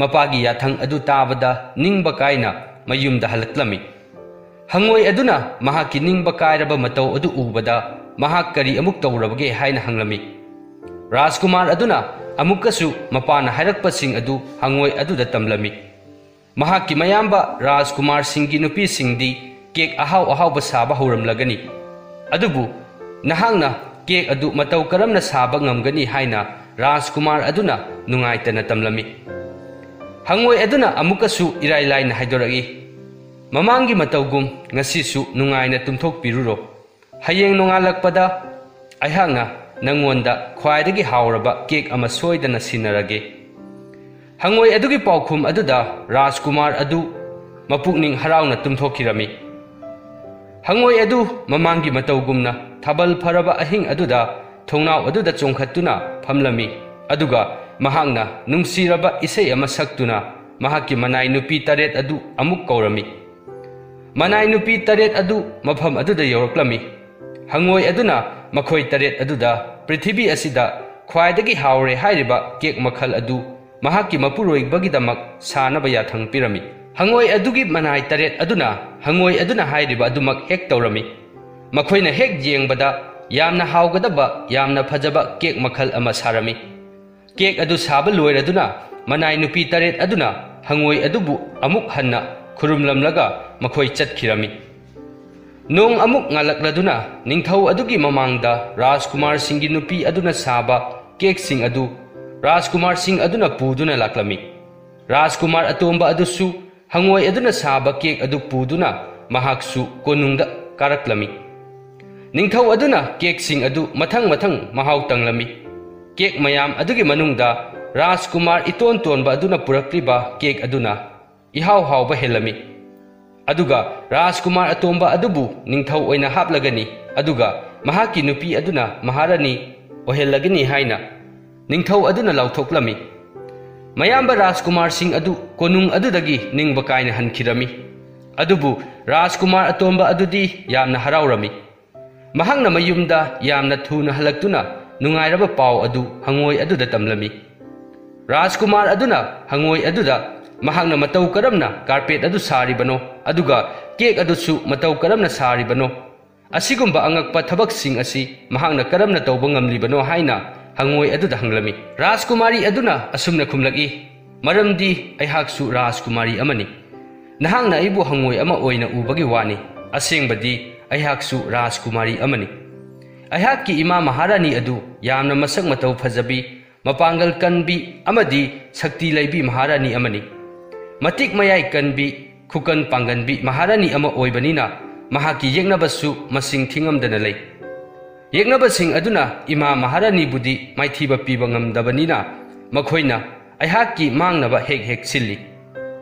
ꯃꯄꯥꯒꯤ ꯌꯥꯊꯪ ꯑꯗꯨ ꯇꯥꯕꯗ ꯅꯤꯡꯕ ꯀꯥꯏꯅ ꯃꯌꯨꯝꯗ ꯍꯜꯂꯛꯂꯝꯃꯤ꯫ ꯍꯪꯉꯣꯏ ꯑꯗꯨꯅ ꯃꯍꯥꯛꯀꯤ ꯅꯤꯡꯕ ꯀꯥꯏꯔꯕ ꯃꯇꯧ ꯑꯗꯨ ꯎꯕꯗ ꯃꯍꯥꯛ ꯀꯔꯤ ꯑꯃꯨꯛ ꯇꯧꯔꯕꯒꯦ ꯍꯥꯏꯅ ꯍꯪꯂꯝꯃꯤ꯫ ꯔꯥꯖꯀꯨꯃꯥꯔ ꯑꯗꯨꯅ ꯑꯃꯨꯛꯀꯁꯨ ꯃꯄꯥꯅ ꯍꯥꯏꯔꯛꯄꯁꯤꯡ ꯑꯗꯨ ꯍꯪꯉꯣꯏ ꯑꯗꯨꯗ ꯇꯝꯂꯝꯃꯤ꯫ ꯃꯍꯥꯛꯀꯤ ꯃꯌꯥꯝꯕ ꯔꯥꯖꯀꯨꯃꯥꯔꯁꯤꯡꯒꯤ ꯅꯨꯄꯤꯁꯤꯡꯗꯤ ꯀꯦꯛ ꯑꯍꯥꯎ ꯑꯍꯥꯎꯕ ꯁꯥꯕ ꯍꯧꯔꯝꯂꯒꯅꯤ꯫ ꯑꯗꯨꯕꯨ ꯅꯍꯥꯛꯅ ꯀꯦꯛ ꯑꯗꯨ ꯃꯇꯧ ꯀꯔꯝꯅ ꯁꯥꯕ ꯉꯝꯒꯅꯤ ꯍꯥꯏꯅ ꯔꯥꯖꯀꯨꯃꯥꯔ ꯑꯗꯨꯅ ꯅꯨꯡꯉꯥꯏꯇꯅ ꯇꯝꯂꯝꯃꯤ꯫ ꯍꯪꯉꯣꯏ ꯑꯗꯨꯅ ꯑꯃꯨꯛꯀꯁꯨ ꯏꯔꯥꯏ ꯂꯥꯏꯅ ꯍꯥꯏꯗꯣꯔꯛꯏ, "ꯃꯃꯥꯡꯒꯤ ꯃꯇꯧꯒꯨꯝ ꯉꯁꯤꯁꯨ ꯅꯨꯡꯉꯥꯏꯅ ꯇꯨꯝꯊꯣꯛꯄꯤꯔꯨꯔꯣ꯫ ꯍꯌꯦꯡ ꯅꯣꯡꯉꯥꯜꯂꯛꯄꯗ ꯑꯩꯍꯥꯛꯅ ꯅꯪꯉꯣꯟꯗ ꯈ꯭ꯋꯥꯏꯗꯒꯤ ꯍꯥꯎꯔꯕ ꯀꯦꯛ ꯑꯃ ꯁꯣꯏꯗꯅ ꯁꯤꯟꯅꯔꯒꯦ"꯫ ꯍꯪꯉꯣꯏ ꯑꯗꯨꯒꯤ ꯄꯥꯎꯈꯨꯝ ꯑꯗꯨꯗ ꯔꯥꯖꯀꯨꯃꯥꯔ ꯑꯗꯨ ꯃꯄꯨꯛꯅꯤꯡ ꯍꯔꯥꯎꯅ ꯇꯨꯝꯊꯣꯛꯈꯤꯔꯝꯃꯤ꯫ ꯍꯪꯉꯣꯏ ꯑꯗꯨ ꯃꯃꯥꯡꯒꯤ ꯃꯇꯧꯒꯨꯝꯅ ꯊꯥꯕꯜ ꯐꯔꯕ ꯑꯍꯤꯡ ꯑꯗꯨꯗ ꯊꯣꯡꯅꯥꯎ ꯑꯗꯨꯗ ꯆꯣꯡꯈꯠꯇꯨꯅ ꯐꯝꯂꯝꯃꯤ꯫ ꯑꯗꯨꯒ ꯃꯍꯥꯛꯅ ꯅꯨꯡꯁꯤꯔꯕ ꯏꯁꯩ ꯑꯃ ꯁꯛꯇꯨꯅ ꯃꯍꯥꯛꯀꯤ ꯃꯅꯥꯏ ꯅꯨꯄꯤ ꯇꯔꯦꯠ ꯑꯗꯨ ꯑꯃꯨꯛ ꯀꯧꯔꯝꯃꯤ꯫ ꯃꯅꯥꯏ ꯅꯨꯄꯤ ꯇꯔꯦꯠ ꯑꯗꯨ ꯃꯐꯝ ꯑꯗꯨꯗ ꯌꯧꯔꯛꯂꯝꯃꯤ꯫ ꯍꯪꯉꯣꯏ ꯑꯗꯨꯅ ꯃꯈꯣꯏ ꯇꯔꯦꯠ ꯑꯗꯨꯗ ꯄ꯭ꯔꯤꯊꯤꯕꯤ ꯑꯁꯤꯗ ꯈ꯭ꯋꯥꯏꯗꯒꯤ ꯍꯥꯎꯔꯦ ꯍꯥꯏꯔꯤꯕ ꯀꯦꯛ ꯃꯈꯜ ꯑꯗꯨ ꯃꯍꯥꯛꯀꯤ ꯃꯄꯨꯔꯣꯏꯕꯒꯤꯗꯃꯛ ꯁꯥꯅꯕ ꯌꯥꯊꯪ ꯄꯤꯔꯝꯃꯤ꯫ ꯍꯪꯉꯣꯏ ꯑꯗꯨꯒꯤ ꯃꯅꯥꯏ ꯇꯔꯦꯠ ꯑꯗꯨꯅ ꯍꯪꯉꯣꯏ ꯑꯗꯨꯅ ꯍꯥꯏꯔꯤꯕ ꯑꯗꯨꯃꯛ ꯍꯦꯛ ꯇꯧꯔꯝꯃꯤ꯫ ꯃꯈꯣꯏꯅ ꯍꯦꯛ ꯌꯦꯡꯕꯗ ꯌꯥꯝꯅ ꯍꯥꯎꯒꯗꯕ, ꯌꯥꯝꯅ ꯐꯖꯕ ꯀꯦꯛ ꯃꯈꯜ ꯑꯃ ꯁꯥꯔꯝꯃꯤ꯫ ꯀꯦꯛ ꯑꯗꯨ ꯁꯥꯕ ꯂꯣꯏꯔꯗꯨꯅ, ꯃꯅꯥꯏ ꯅꯨꯄꯤ ꯇꯔꯦꯠ ꯑꯗꯨꯅ ꯍꯪꯉꯣꯏ ꯑꯗꯨꯕꯨ ꯑꯃꯨꯛ ꯍꯟꯅ ꯈꯨꯔꯨꯝꯂꯝꯂꯒ ꯃꯈꯣꯏ ꯆꯠꯈꯤꯔꯝꯃꯤ꯫ ꯅꯣꯡ ꯑꯃꯨꯛ ꯉꯥꯜꯂꯛꯂꯗꯨꯅ, ꯅꯤꯡꯊꯧ ꯑꯗꯨꯒꯤ ꯃꯃꯥꯡꯗ ꯔꯥꯖꯀꯨꯃꯥꯔꯁꯤꯡꯒꯤ ꯅꯨꯄꯤ ꯑꯗꯨꯅ ꯁꯥꯕ ꯀꯦꯛꯁꯤꯡ ꯑꯗꯨ ꯔꯥꯖꯀꯨꯃꯥꯔꯁꯤꯡ ꯑꯗꯨꯅ ꯄꯨꯗꯨꯅ ꯂꯥꯛꯂꯝꯃꯤ꯫ ꯔꯥꯖꯀꯨꯃꯥꯔ ꯑꯇꯣꯝꯕ ꯑꯗꯨꯁꯨ ꯍꯪꯉꯣꯏ ꯑꯗꯨꯅ ꯁꯥꯕ ꯀꯦꯛ ꯑꯗꯨ ꯄꯨꯗꯨꯅ ꯃꯍꯥꯛꯁꯨ ꯀꯣꯅꯨꯡꯗ ꯀꯥꯔꯛꯂꯝꯃꯤ꯫ ꯅꯤꯡꯊꯧ ꯑꯗꯨꯅ ꯀꯦꯛꯁꯤꯡ ꯑꯗꯨ ꯃꯊꯪ ꯃꯊꯪ ꯃꯍꯥꯎ ꯇꯪꯂꯝꯃꯤ꯫ ꯀꯦꯛ ꯃꯌꯥꯝ ꯑꯗꯨꯒꯤ ꯃꯅꯨꯡꯗ ꯔꯥꯖꯀꯨꯃꯥꯔ ꯏꯇꯣꯟ ꯇꯣꯟꯕ ꯑꯗꯨꯅ ꯄꯨꯔꯛꯂꯤꯕ ꯀꯦꯛ ꯑꯗꯨꯅ ꯏꯍꯥꯎ ꯍꯥꯎꯕ ꯍꯦꯜꯂꯝꯃꯤ꯫ ꯑꯗꯨꯒ ꯔꯥꯖꯀꯨꯃꯥꯔ ꯑꯇꯣꯝꯕ ꯑꯗꯨꯕꯨ ꯅꯤꯡꯊꯧ ꯑꯣꯏꯅ ꯍꯥꯞꯂꯒꯅꯤ, ꯑꯗꯨꯒ ꯃꯍꯥꯛꯀꯤ ꯅꯨꯄꯤ ꯑꯗꯨꯅ ꯃꯍꯥꯔꯥꯅꯤ ꯑꯣꯏꯍꯜꯂꯒꯅꯤ ꯍꯥꯏꯅ ꯅꯤꯡꯊꯧ ꯑꯗꯨꯅ ꯂꯥꯎꯊꯣꯛꯂꯝꯃꯤ꯫ ꯃꯌꯥꯝꯕ ꯔꯥꯖꯀꯨꯃꯥꯔꯁꯤꯡ ꯑꯗꯨ ꯀꯣꯅꯨꯡ ꯑꯗꯨꯗꯒꯤ ꯅꯤꯡꯕ ꯀꯥꯏꯅ ꯍꯟꯈꯤꯔꯝꯃꯤ꯫ ꯑꯗꯨꯕꯨ ꯔꯥꯖꯀꯨꯃꯥꯔ ꯑꯇꯣꯝꯕ ꯑꯗꯨꯗꯤ ꯌꯥꯝꯅ ꯍꯔꯥꯎꯔꯝꯃꯤ꯫ ꯃꯍꯥꯛꯅ ꯃꯌꯨꯝꯗ ꯌꯥꯝꯅ ꯊꯨꯅ ꯍꯜꯂꯛꯇꯨꯅ ꯅꯨꯡꯉꯥꯏꯔꯕ ꯄꯥꯎ ꯑꯗꯨ ꯍꯪꯉꯣꯏ ꯑꯗꯨꯗ ꯇꯝꯂꯝꯃꯤ꯫ ꯔꯥꯖꯀꯨꯃꯥꯔ ꯑꯗꯨꯅ ꯍꯪꯉꯣꯏ ꯑꯗꯨꯗ ꯃꯍꯥꯛꯅ ꯃꯇꯧ ꯀꯔꯝꯅ ꯀꯥꯔꯄꯦꯠ ꯑꯗꯨ ꯁꯥꯔꯤꯕꯅꯣ, ꯑꯗꯨꯒ ꯀꯦꯛ ꯑꯗꯨꯁꯨ ꯃꯇꯧ ꯀꯔꯝꯅ ꯁꯥꯔꯤꯕꯅꯣ, ꯑꯁꯤꯒꯨꯝꯕ ꯑꯉꯛꯄ ꯊꯕꯛꯁꯤꯡ ꯑꯁꯤ ꯃꯍꯥꯛꯅ ꯀꯔꯝꯅ ꯇꯧꯕ ꯉꯝꯂꯤꯕꯅꯣ ꯍꯥꯏꯅ ꯍꯪꯉꯣꯏ ꯑꯗꯨꯗ ꯍꯪꯂꯝꯃꯤ꯫ ꯔꯥꯖꯀꯨꯃꯥꯔꯤ ꯑꯗꯨꯅ ꯑꯁꯨꯝꯅ ꯈꯨꯝꯂꯛꯏ, "ꯃꯔꯝꯗꯤ ꯑꯩꯍꯥꯛꯁꯨ ꯔꯥꯖꯀꯨꯃꯥꯔꯤ ꯑꯃꯅꯤ꯫ ꯅꯍꯥꯛꯅ ꯑꯩꯕꯨ ꯍꯪꯉꯣꯏ ꯑꯃ ꯑꯣꯏꯅ ꯎꯕꯒꯤ ꯋꯥꯅꯤ꯫ ꯑꯁꯦꯡꯕꯗꯤ ꯑꯩꯍꯥꯛꯁꯨ ꯔꯥꯖꯀꯨꯃꯥꯔꯤ ꯑꯃꯅꯤ꯫ ꯑꯩꯍꯥꯛꯀꯤ ꯏꯃꯥ ꯃꯍꯥꯔꯥꯅꯤ ꯑꯗꯨ ꯌꯥꯝꯅ ꯃꯁꯛ ꯃꯇꯧ ꯐꯖꯕꯤ, ꯃꯄꯥꯡꯒꯜ ꯀꯟꯕꯤ ꯑꯃꯗꯤ ꯁꯛꯇꯤ ꯂꯩꯕꯤ ꯃꯍꯥꯔꯥꯅꯤ ꯑꯃꯅꯤ꯫ ꯃꯇꯤꯛ ꯃꯌꯥꯏ ꯀꯟꯕꯤ, ꯈꯨꯀꯟ ꯄꯥꯡꯒꯟꯕꯤ ꯃꯍꯥꯔꯥꯅꯤ ꯑꯃ ꯑꯣꯏꯕꯅꯤꯅ ꯃꯍꯥꯛꯀꯤ ꯌꯦꯛꯅꯕꯁꯨ ꯃꯁꯤꯡ ꯊꯤꯉꯝꯗꯅ ꯂꯩ꯫ ꯌꯦꯛꯅꯕꯁꯤꯡ ꯑꯗꯨꯅ ꯏꯃꯥ ꯃꯍꯥꯔꯥꯅꯤꯕꯨꯗꯤ ꯃꯥꯏꯊꯤꯕ ꯄꯤꯕ ꯉꯝꯗꯕꯅꯤꯅ ꯃꯈꯣꯏꯅ ꯑꯩꯍꯥꯛꯀꯤ ꯃꯥꯡꯅꯕ ꯍꯦꯛ ꯍꯦꯛ ꯁꯤꯜꯂꯤ꯫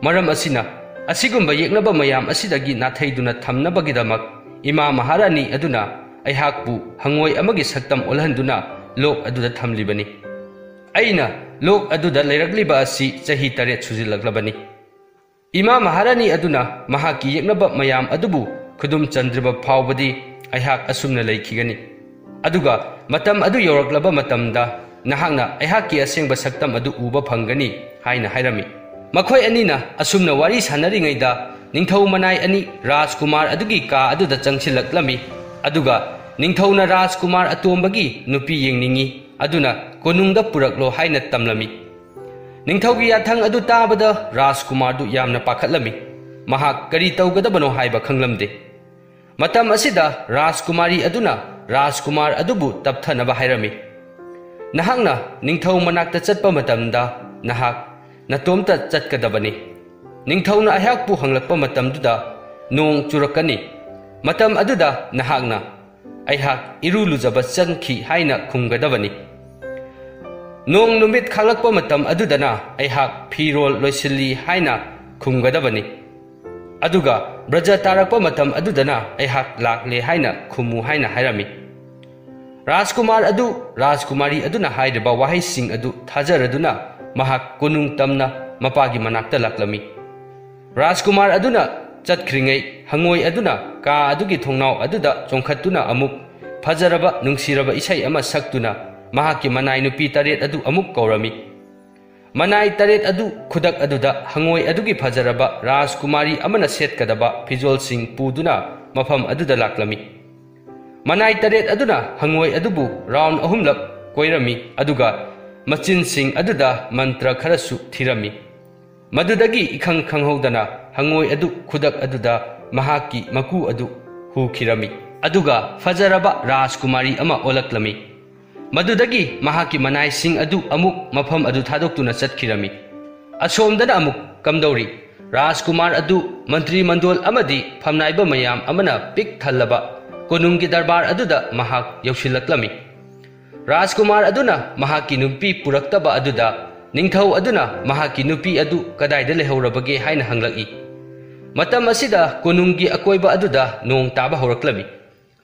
ꯃꯔꯝ ꯑꯁꯤꯅ, ꯑꯁꯤꯒꯨꯝꯕ ꯌꯦꯛꯅꯕ ꯃꯌꯥꯝ ꯑꯁꯤꯗꯒꯤ ꯅꯥꯊꯩꯗꯨꯅ ꯊꯝꯅꯕꯒꯤꯗꯃꯛ ꯏꯃꯥ ꯃꯍꯥꯔꯥꯅꯤ ꯑꯗꯨꯅ ꯑꯩꯍꯥꯛꯄꯨ ꯍꯪꯉꯣꯏ ꯑꯃꯒꯤ ꯁꯛꯇꯝ ꯑꯣꯜꯍꯟꯗꯨꯅ ꯂꯣꯛ ꯑꯗꯨꯗ ꯊꯝꯂꯤꯕꯅꯤ꯫ ꯑꯩꯅ ꯂꯣꯛ ꯑꯗꯨꯗ ꯂꯩꯔꯛꯂꯤꯕ ꯑꯁꯤ ꯆꯍꯤ ꯇꯔꯦꯠ ꯁꯨꯖꯤꯜꯂꯛꯂꯕꯅꯤ꯫ ꯏꯃꯥ ꯃꯍꯥꯔꯥꯅꯤ ꯑꯗꯨꯅ ꯃꯍꯥꯛꯀꯤ ꯌꯦꯛꯅꯕ ꯃꯌꯥꯝ ꯑꯗꯨꯕꯨ ꯈꯨꯗꯨꯝ ꯆꯟꯗ꯭ꯔꯤꯕ ꯐꯥꯎꯕꯗꯤ ꯑꯩꯍꯥꯛ ꯑꯁꯨꯝꯅ ꯂꯩꯈꯤꯒꯅꯤ꯫ ꯑꯗꯨꯒ ꯃꯇꯝ ꯑꯗꯨ ꯌꯧꯔꯛꯂꯕ ꯃꯇꯝꯗ ꯅꯍꯥꯛꯅ ꯑꯩꯍꯥꯛꯀꯤ ꯑꯁꯦꯡꯕ ꯁꯛꯇꯝ ꯑꯗꯨ ꯎꯕ ꯐꯪꯒꯅꯤ" ꯍꯥꯏꯅ ꯍꯥꯏꯔꯝꯃꯤ꯫ ꯃꯈꯣꯏ ꯑꯅꯤꯅ ꯑꯁꯨꯝꯅ ꯋꯥꯔꯤ ꯁꯥꯟꯅꯔꯤꯉꯩꯗ ꯅꯤꯡꯊꯧ ꯃꯅꯥꯏ ꯑꯅꯤ ꯔꯥꯖꯀꯨꯃꯥꯔ ꯑꯗꯨꯒꯤ ꯀꯥ ꯑꯗꯨꯗ ꯆꯪꯁꯤꯜꯂꯛꯂꯝꯃꯤ꯫ ꯑꯗꯨꯒ ꯅꯤꯡꯊꯧꯅ ꯔꯥꯖꯀꯨꯃꯥꯔ ꯑꯇꯣꯝꯕꯒꯤ ꯅꯨꯄꯤ ꯌꯦꯡꯅꯤꯡꯏ, ꯑꯗꯨꯅ ꯀꯣꯅꯨꯡꯗ ꯄꯨꯔꯛꯂꯣ ꯍꯥꯏꯅ ꯇꯝꯂꯝꯃꯤ꯫ ꯅꯤꯡꯊꯧꯒꯤ ꯌꯥꯊꯪ ꯑꯗꯨ ꯇꯥꯕꯗ ꯔꯥꯖꯀꯨꯃꯥꯔꯗꯨ ꯌꯥꯝꯅ ꯄꯥꯈꯠꯂꯝꯃꯤ꯫ ꯃꯍꯥꯛ ꯀꯔꯤ ꯇꯧꯒꯗꯕꯅꯣ ꯍꯥꯏꯕ ꯈꯪꯂꯝꯗꯦ꯫ ꯃꯇꯝ ꯑꯁꯤꯗ ꯔꯥꯖꯀꯨꯃꯥꯔꯤ ꯑꯗꯨꯅ ꯔꯥꯖꯀꯨꯃꯥꯔ ꯑꯗꯨꯕꯨ ꯇꯞꯊꯅꯕ ꯍꯥꯏꯔꯝꯃꯤ꯫ "ꯅꯍꯥꯛꯅ ꯅꯤꯡꯊꯧ ꯃꯅꯥꯛꯇ ꯆꯠꯄ ꯃꯇꯝꯗ ꯅꯍꯥꯛ ꯅꯇꯣꯝꯇ ꯆꯠꯀꯗꯕꯅꯤ꯫ ꯅꯤꯡꯊꯧꯅ ꯑꯩꯍꯥꯛꯄꯨ ꯍꯪꯂꯛꯄ ꯃꯇꯝꯗꯨꯗ ꯅꯣꯡ ꯆꯨꯔꯛꯀꯅꯤ꯫ ꯃꯇꯝ ꯑꯗꯨꯗ ꯅꯍꯥꯛꯅ 'ꯑꯩꯍꯥꯛ ꯏꯔꯨ ꯂꯨꯖꯕ ꯆꯪꯈꯤ' ꯍꯥꯏꯅ ꯈꯨꯝꯒꯗꯕꯅꯤ꯫ ꯅꯣꯡ ꯅꯨꯃꯤꯠ ꯈꯥꯛꯂꯛꯄ ꯃꯇꯝ ꯑꯗꯨꯗꯅ 'ꯑꯩꯍꯥꯛ ꯐꯤꯔꯣꯜ ꯂꯣꯏꯁꯤꯜꯂꯤ' ꯍꯥꯏꯅ ꯈꯨꯝꯒꯗꯕꯅꯤ꯫ ꯑꯗꯨꯒ ꯕ꯭ꯔꯖ ꯇꯥꯔꯛꯄ ꯃꯇꯝ ꯑꯗꯨꯗꯅ 'ꯑꯩꯍꯥꯛ ꯂꯥꯛꯂꯦ' ꯍꯥꯏꯅ ꯈꯨꯝꯃꯨ ꯍꯥꯏꯅ ꯍꯥꯏꯔꯝꯃꯤ꯫ ꯔꯥꯖꯀꯨꯃꯥꯔ ꯑꯗꯨ, ꯔꯥꯖꯀꯨꯃꯥꯔꯤ ꯑꯗꯨꯅ ꯍꯥꯏꯔꯤꯕ ꯋꯥꯍꯩꯁꯤꯡ ꯑꯗꯨ ꯊꯥꯖꯔꯗꯨꯅ ꯃꯍꯥꯛ ꯀꯣꯅꯨꯡ ꯇꯝꯅ ꯃꯄꯥꯒꯤ ꯃꯅꯥꯛꯇ ꯂꯥꯛꯂꯝꯃꯤ꯫ ꯔꯥꯖꯀꯨꯃꯥꯔ ꯑꯗꯨꯅ ꯆꯠꯈ꯭ꯔꯤꯉꯩ ꯍꯪꯉꯣꯏ ꯑꯗꯨꯅ ꯀꯥ ꯑꯗꯨꯒꯤ ꯊꯣꯡꯅꯥꯎ ꯑꯗꯨꯗ ꯆꯣꯡꯈꯠꯇꯨꯅ ꯑꯃꯨꯛ ꯐꯖꯔꯕ ꯅꯨꯡꯁꯤꯔꯕ ꯏꯁꯩ ꯑꯃ ꯁꯛꯇꯨꯅ ꯃꯍꯥꯛꯀꯤ ꯃꯅꯥꯏ ꯅꯨꯄꯤ ꯇꯔꯦꯠ ꯑꯗꯨ ꯑꯃꯨꯛ ꯀꯧꯔꯝꯃꯤ꯫ ꯃꯅꯥꯏ ꯇꯔꯦꯠ ꯑꯗꯨ ꯈꯨꯗꯛ ꯑꯗꯨꯗ ꯍꯪꯉꯣꯏ ꯑꯗꯨꯒꯤ ꯐꯖꯔꯕ ꯔꯥꯖꯀꯨꯃꯥꯔꯤ ꯑꯃꯅ ꯁꯦꯠꯀꯗꯕ ꯐꯤꯖꯣꯜꯁꯤꯡ ꯄꯨꯗꯨꯅ ꯃꯐꯝ ꯑꯗꯨꯗ ꯂꯥꯛꯂꯝꯃꯤ꯫ ꯃꯅꯥꯏ ꯇꯔꯦꯠ ꯑꯗꯨꯅ ꯍꯪꯉꯣꯏ ꯑꯗꯨꯕꯨ ꯔꯥꯎꯟ ꯑꯍꯨꯝꯂꯛ ꯀꯣꯏꯔꯝꯃꯤ, ꯑꯗꯨꯒ ꯃꯆꯤꯟꯁꯤꯡ ꯑꯗꯨꯗ ꯃꯟꯇ꯭ꯔ ꯈꯔꯁꯨ ꯊꯤꯔꯝꯃꯤ꯫ ꯃꯗꯨꯗꯒꯤ ꯏꯈꯪ ꯈꯪꯍꯧꯗꯅ ꯍꯪꯉꯣꯏ ꯑꯗꯨ ꯈꯨꯗꯛ ꯑꯗꯨꯗ ꯃꯍꯥꯛꯀꯤ ꯃꯀꯨ ꯑꯗꯨ ꯍꯨꯈꯤꯔꯝꯃꯤ꯫ ꯑꯗꯨꯒ ꯐꯖꯔꯕ ꯔꯥꯖꯀꯨꯃꯥꯔꯤ ꯑꯃ ꯑꯣꯜꯂꯛꯂꯝꯃꯤ꯫ ꯃꯗꯨꯗꯒꯤ ꯃꯍꯥꯛꯀꯤ ꯃꯅꯥꯏꯁꯤꯡ ꯑꯗꯨ ꯑꯃꯨꯛ ꯃꯐꯝ ꯑꯗꯨ ꯊꯥꯗꯣꯛꯇꯨꯅ ꯆꯠꯈꯤꯔꯝꯃꯤ꯫ ꯑꯁꯣꯝꯗꯅ ꯑꯃꯨꯛ ꯀꯝꯗꯧꯔꯤ? ꯔꯥꯖꯀꯨꯃꯥꯔ ꯑꯗꯨ ꯃꯟꯇ꯭ꯔꯤ ꯃꯟꯗꯣꯜ ꯑꯃꯗꯤ ꯐꯝꯅꯥꯏꯕ ꯃꯌꯥꯝ ꯑꯃꯅ ꯄꯤꯛ ꯊꯜꯂꯕ ꯀꯣꯅꯨꯡꯒꯤ ꯗꯔꯕꯥꯔ ꯑꯗꯨꯗ ꯃꯍꯥꯛ ꯌꯧꯁꯤꯜꯂꯛꯂꯝꯃꯤ꯫ ꯔꯥꯖꯀꯨꯃꯥꯔ ꯑꯗꯨꯅ ꯃꯍꯥꯛꯀꯤ ꯅꯨꯄꯤ ꯄꯨꯔꯛꯇꯕ ꯑꯗꯨꯗ ꯅꯤꯡꯊꯧ ꯑꯗꯨꯅ ꯃꯍꯥꯛꯀꯤ ꯅꯨꯄꯤ ꯑꯗꯨ ꯀꯗꯥꯏꯗ ꯂꯩꯍꯧꯔꯕꯒꯦ ꯍꯥꯏꯅ ꯍꯪꯂꯛꯏ꯫ ꯃꯇꯝ ꯑꯁꯤꯗ ꯀꯣꯅꯨꯡꯒꯤ ꯑꯀꯣꯏꯕ ꯑꯗꯨꯗ ꯅꯣꯡ ꯇꯥꯕ ꯍꯧꯔꯛꯂꯝꯃꯤ꯫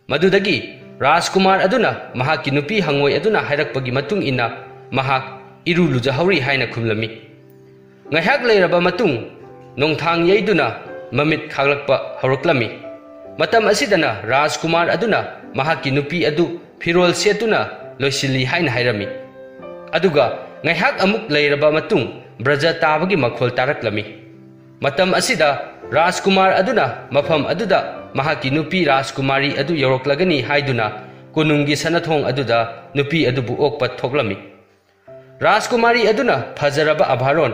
ꯃꯗꯨꯗꯒꯤ ꯔꯥꯖꯀꯨꯃꯥꯔ ꯑꯗꯨꯅ ꯃꯍꯥꯛꯀꯤ ꯅꯨꯄꯤ ꯍꯪꯉꯣꯏ ꯑꯗꯨꯅ ꯍꯥꯏꯔꯛꯄꯒꯤ ꯃꯇꯨꯡ ꯏꯟꯅ ꯃꯍꯥꯛ ꯏꯔꯨ ꯂꯨꯖꯍꯧꯔꯤ ꯍꯥꯏꯅ ꯈꯨꯝꯂꯝꯃꯤ꯫ ꯉꯥꯏꯍꯥꯛ ꯂꯩꯔꯕ ꯃꯇꯨꯡ ꯅꯣꯡꯊꯥꯡ ꯌꯩꯗꯨꯅ ꯃꯃꯤꯠ ꯈꯥꯛꯂꯛꯄ ꯍꯧꯔꯛꯂꯝꯃꯤ꯫ ꯃꯇꯝ ꯑꯁꯤꯗꯅ ꯔꯥꯖꯀꯨꯃꯥꯔ ꯑꯗꯨꯅ ꯃꯍꯥꯛꯀꯤ ꯅꯨꯄꯤ ꯑꯗꯨ ꯐꯤꯔꯣꯜ ꯁꯦꯠꯇꯨꯅ ꯂꯣꯏꯁꯤꯜꯂꯤ ꯍꯥꯏꯅ ꯍꯥꯏꯔꯝꯃꯤ꯫ ꯑꯗꯨꯒ ꯉꯥꯏꯍꯥꯛ ꯑꯃꯨꯛ ꯂꯩꯔꯕ ꯃꯇꯨꯡ ꯕ꯭ꯔꯖ ꯇꯥꯕꯒꯤ ꯃꯈꯣꯜ ꯇꯥꯔꯛꯂꯝꯃꯤ꯫ ꯃꯇꯝ ꯑꯁꯤꯗ ꯔꯥꯖꯀꯨꯃꯥꯔ ꯑꯗꯨꯅ ꯃꯐꯝ ꯑꯗꯨꯗ ꯃꯍꯥꯛꯀꯤ ꯅꯨꯄꯤ ꯔꯥꯖꯀꯨꯃꯥꯔꯤ ꯑꯗꯨ ꯌꯧꯔꯛꯂꯒꯅꯤ ꯍꯥꯏꯗꯨꯅ ꯀꯣꯅꯨꯡꯒꯤ ꯁꯅꯥꯊꯣꯡ ꯑꯗꯨꯗ ꯅꯨꯄꯤ ꯑꯗꯨꯕꯨ ꯑꯣꯛꯄ ꯊꯣꯛꯂꯝꯃꯤ꯫ ꯔꯥꯖꯀꯨꯃꯥꯔꯤ ꯑꯗꯨꯅ ꯐꯖꯔꯕ ꯑꯚꯥꯔꯣꯟ,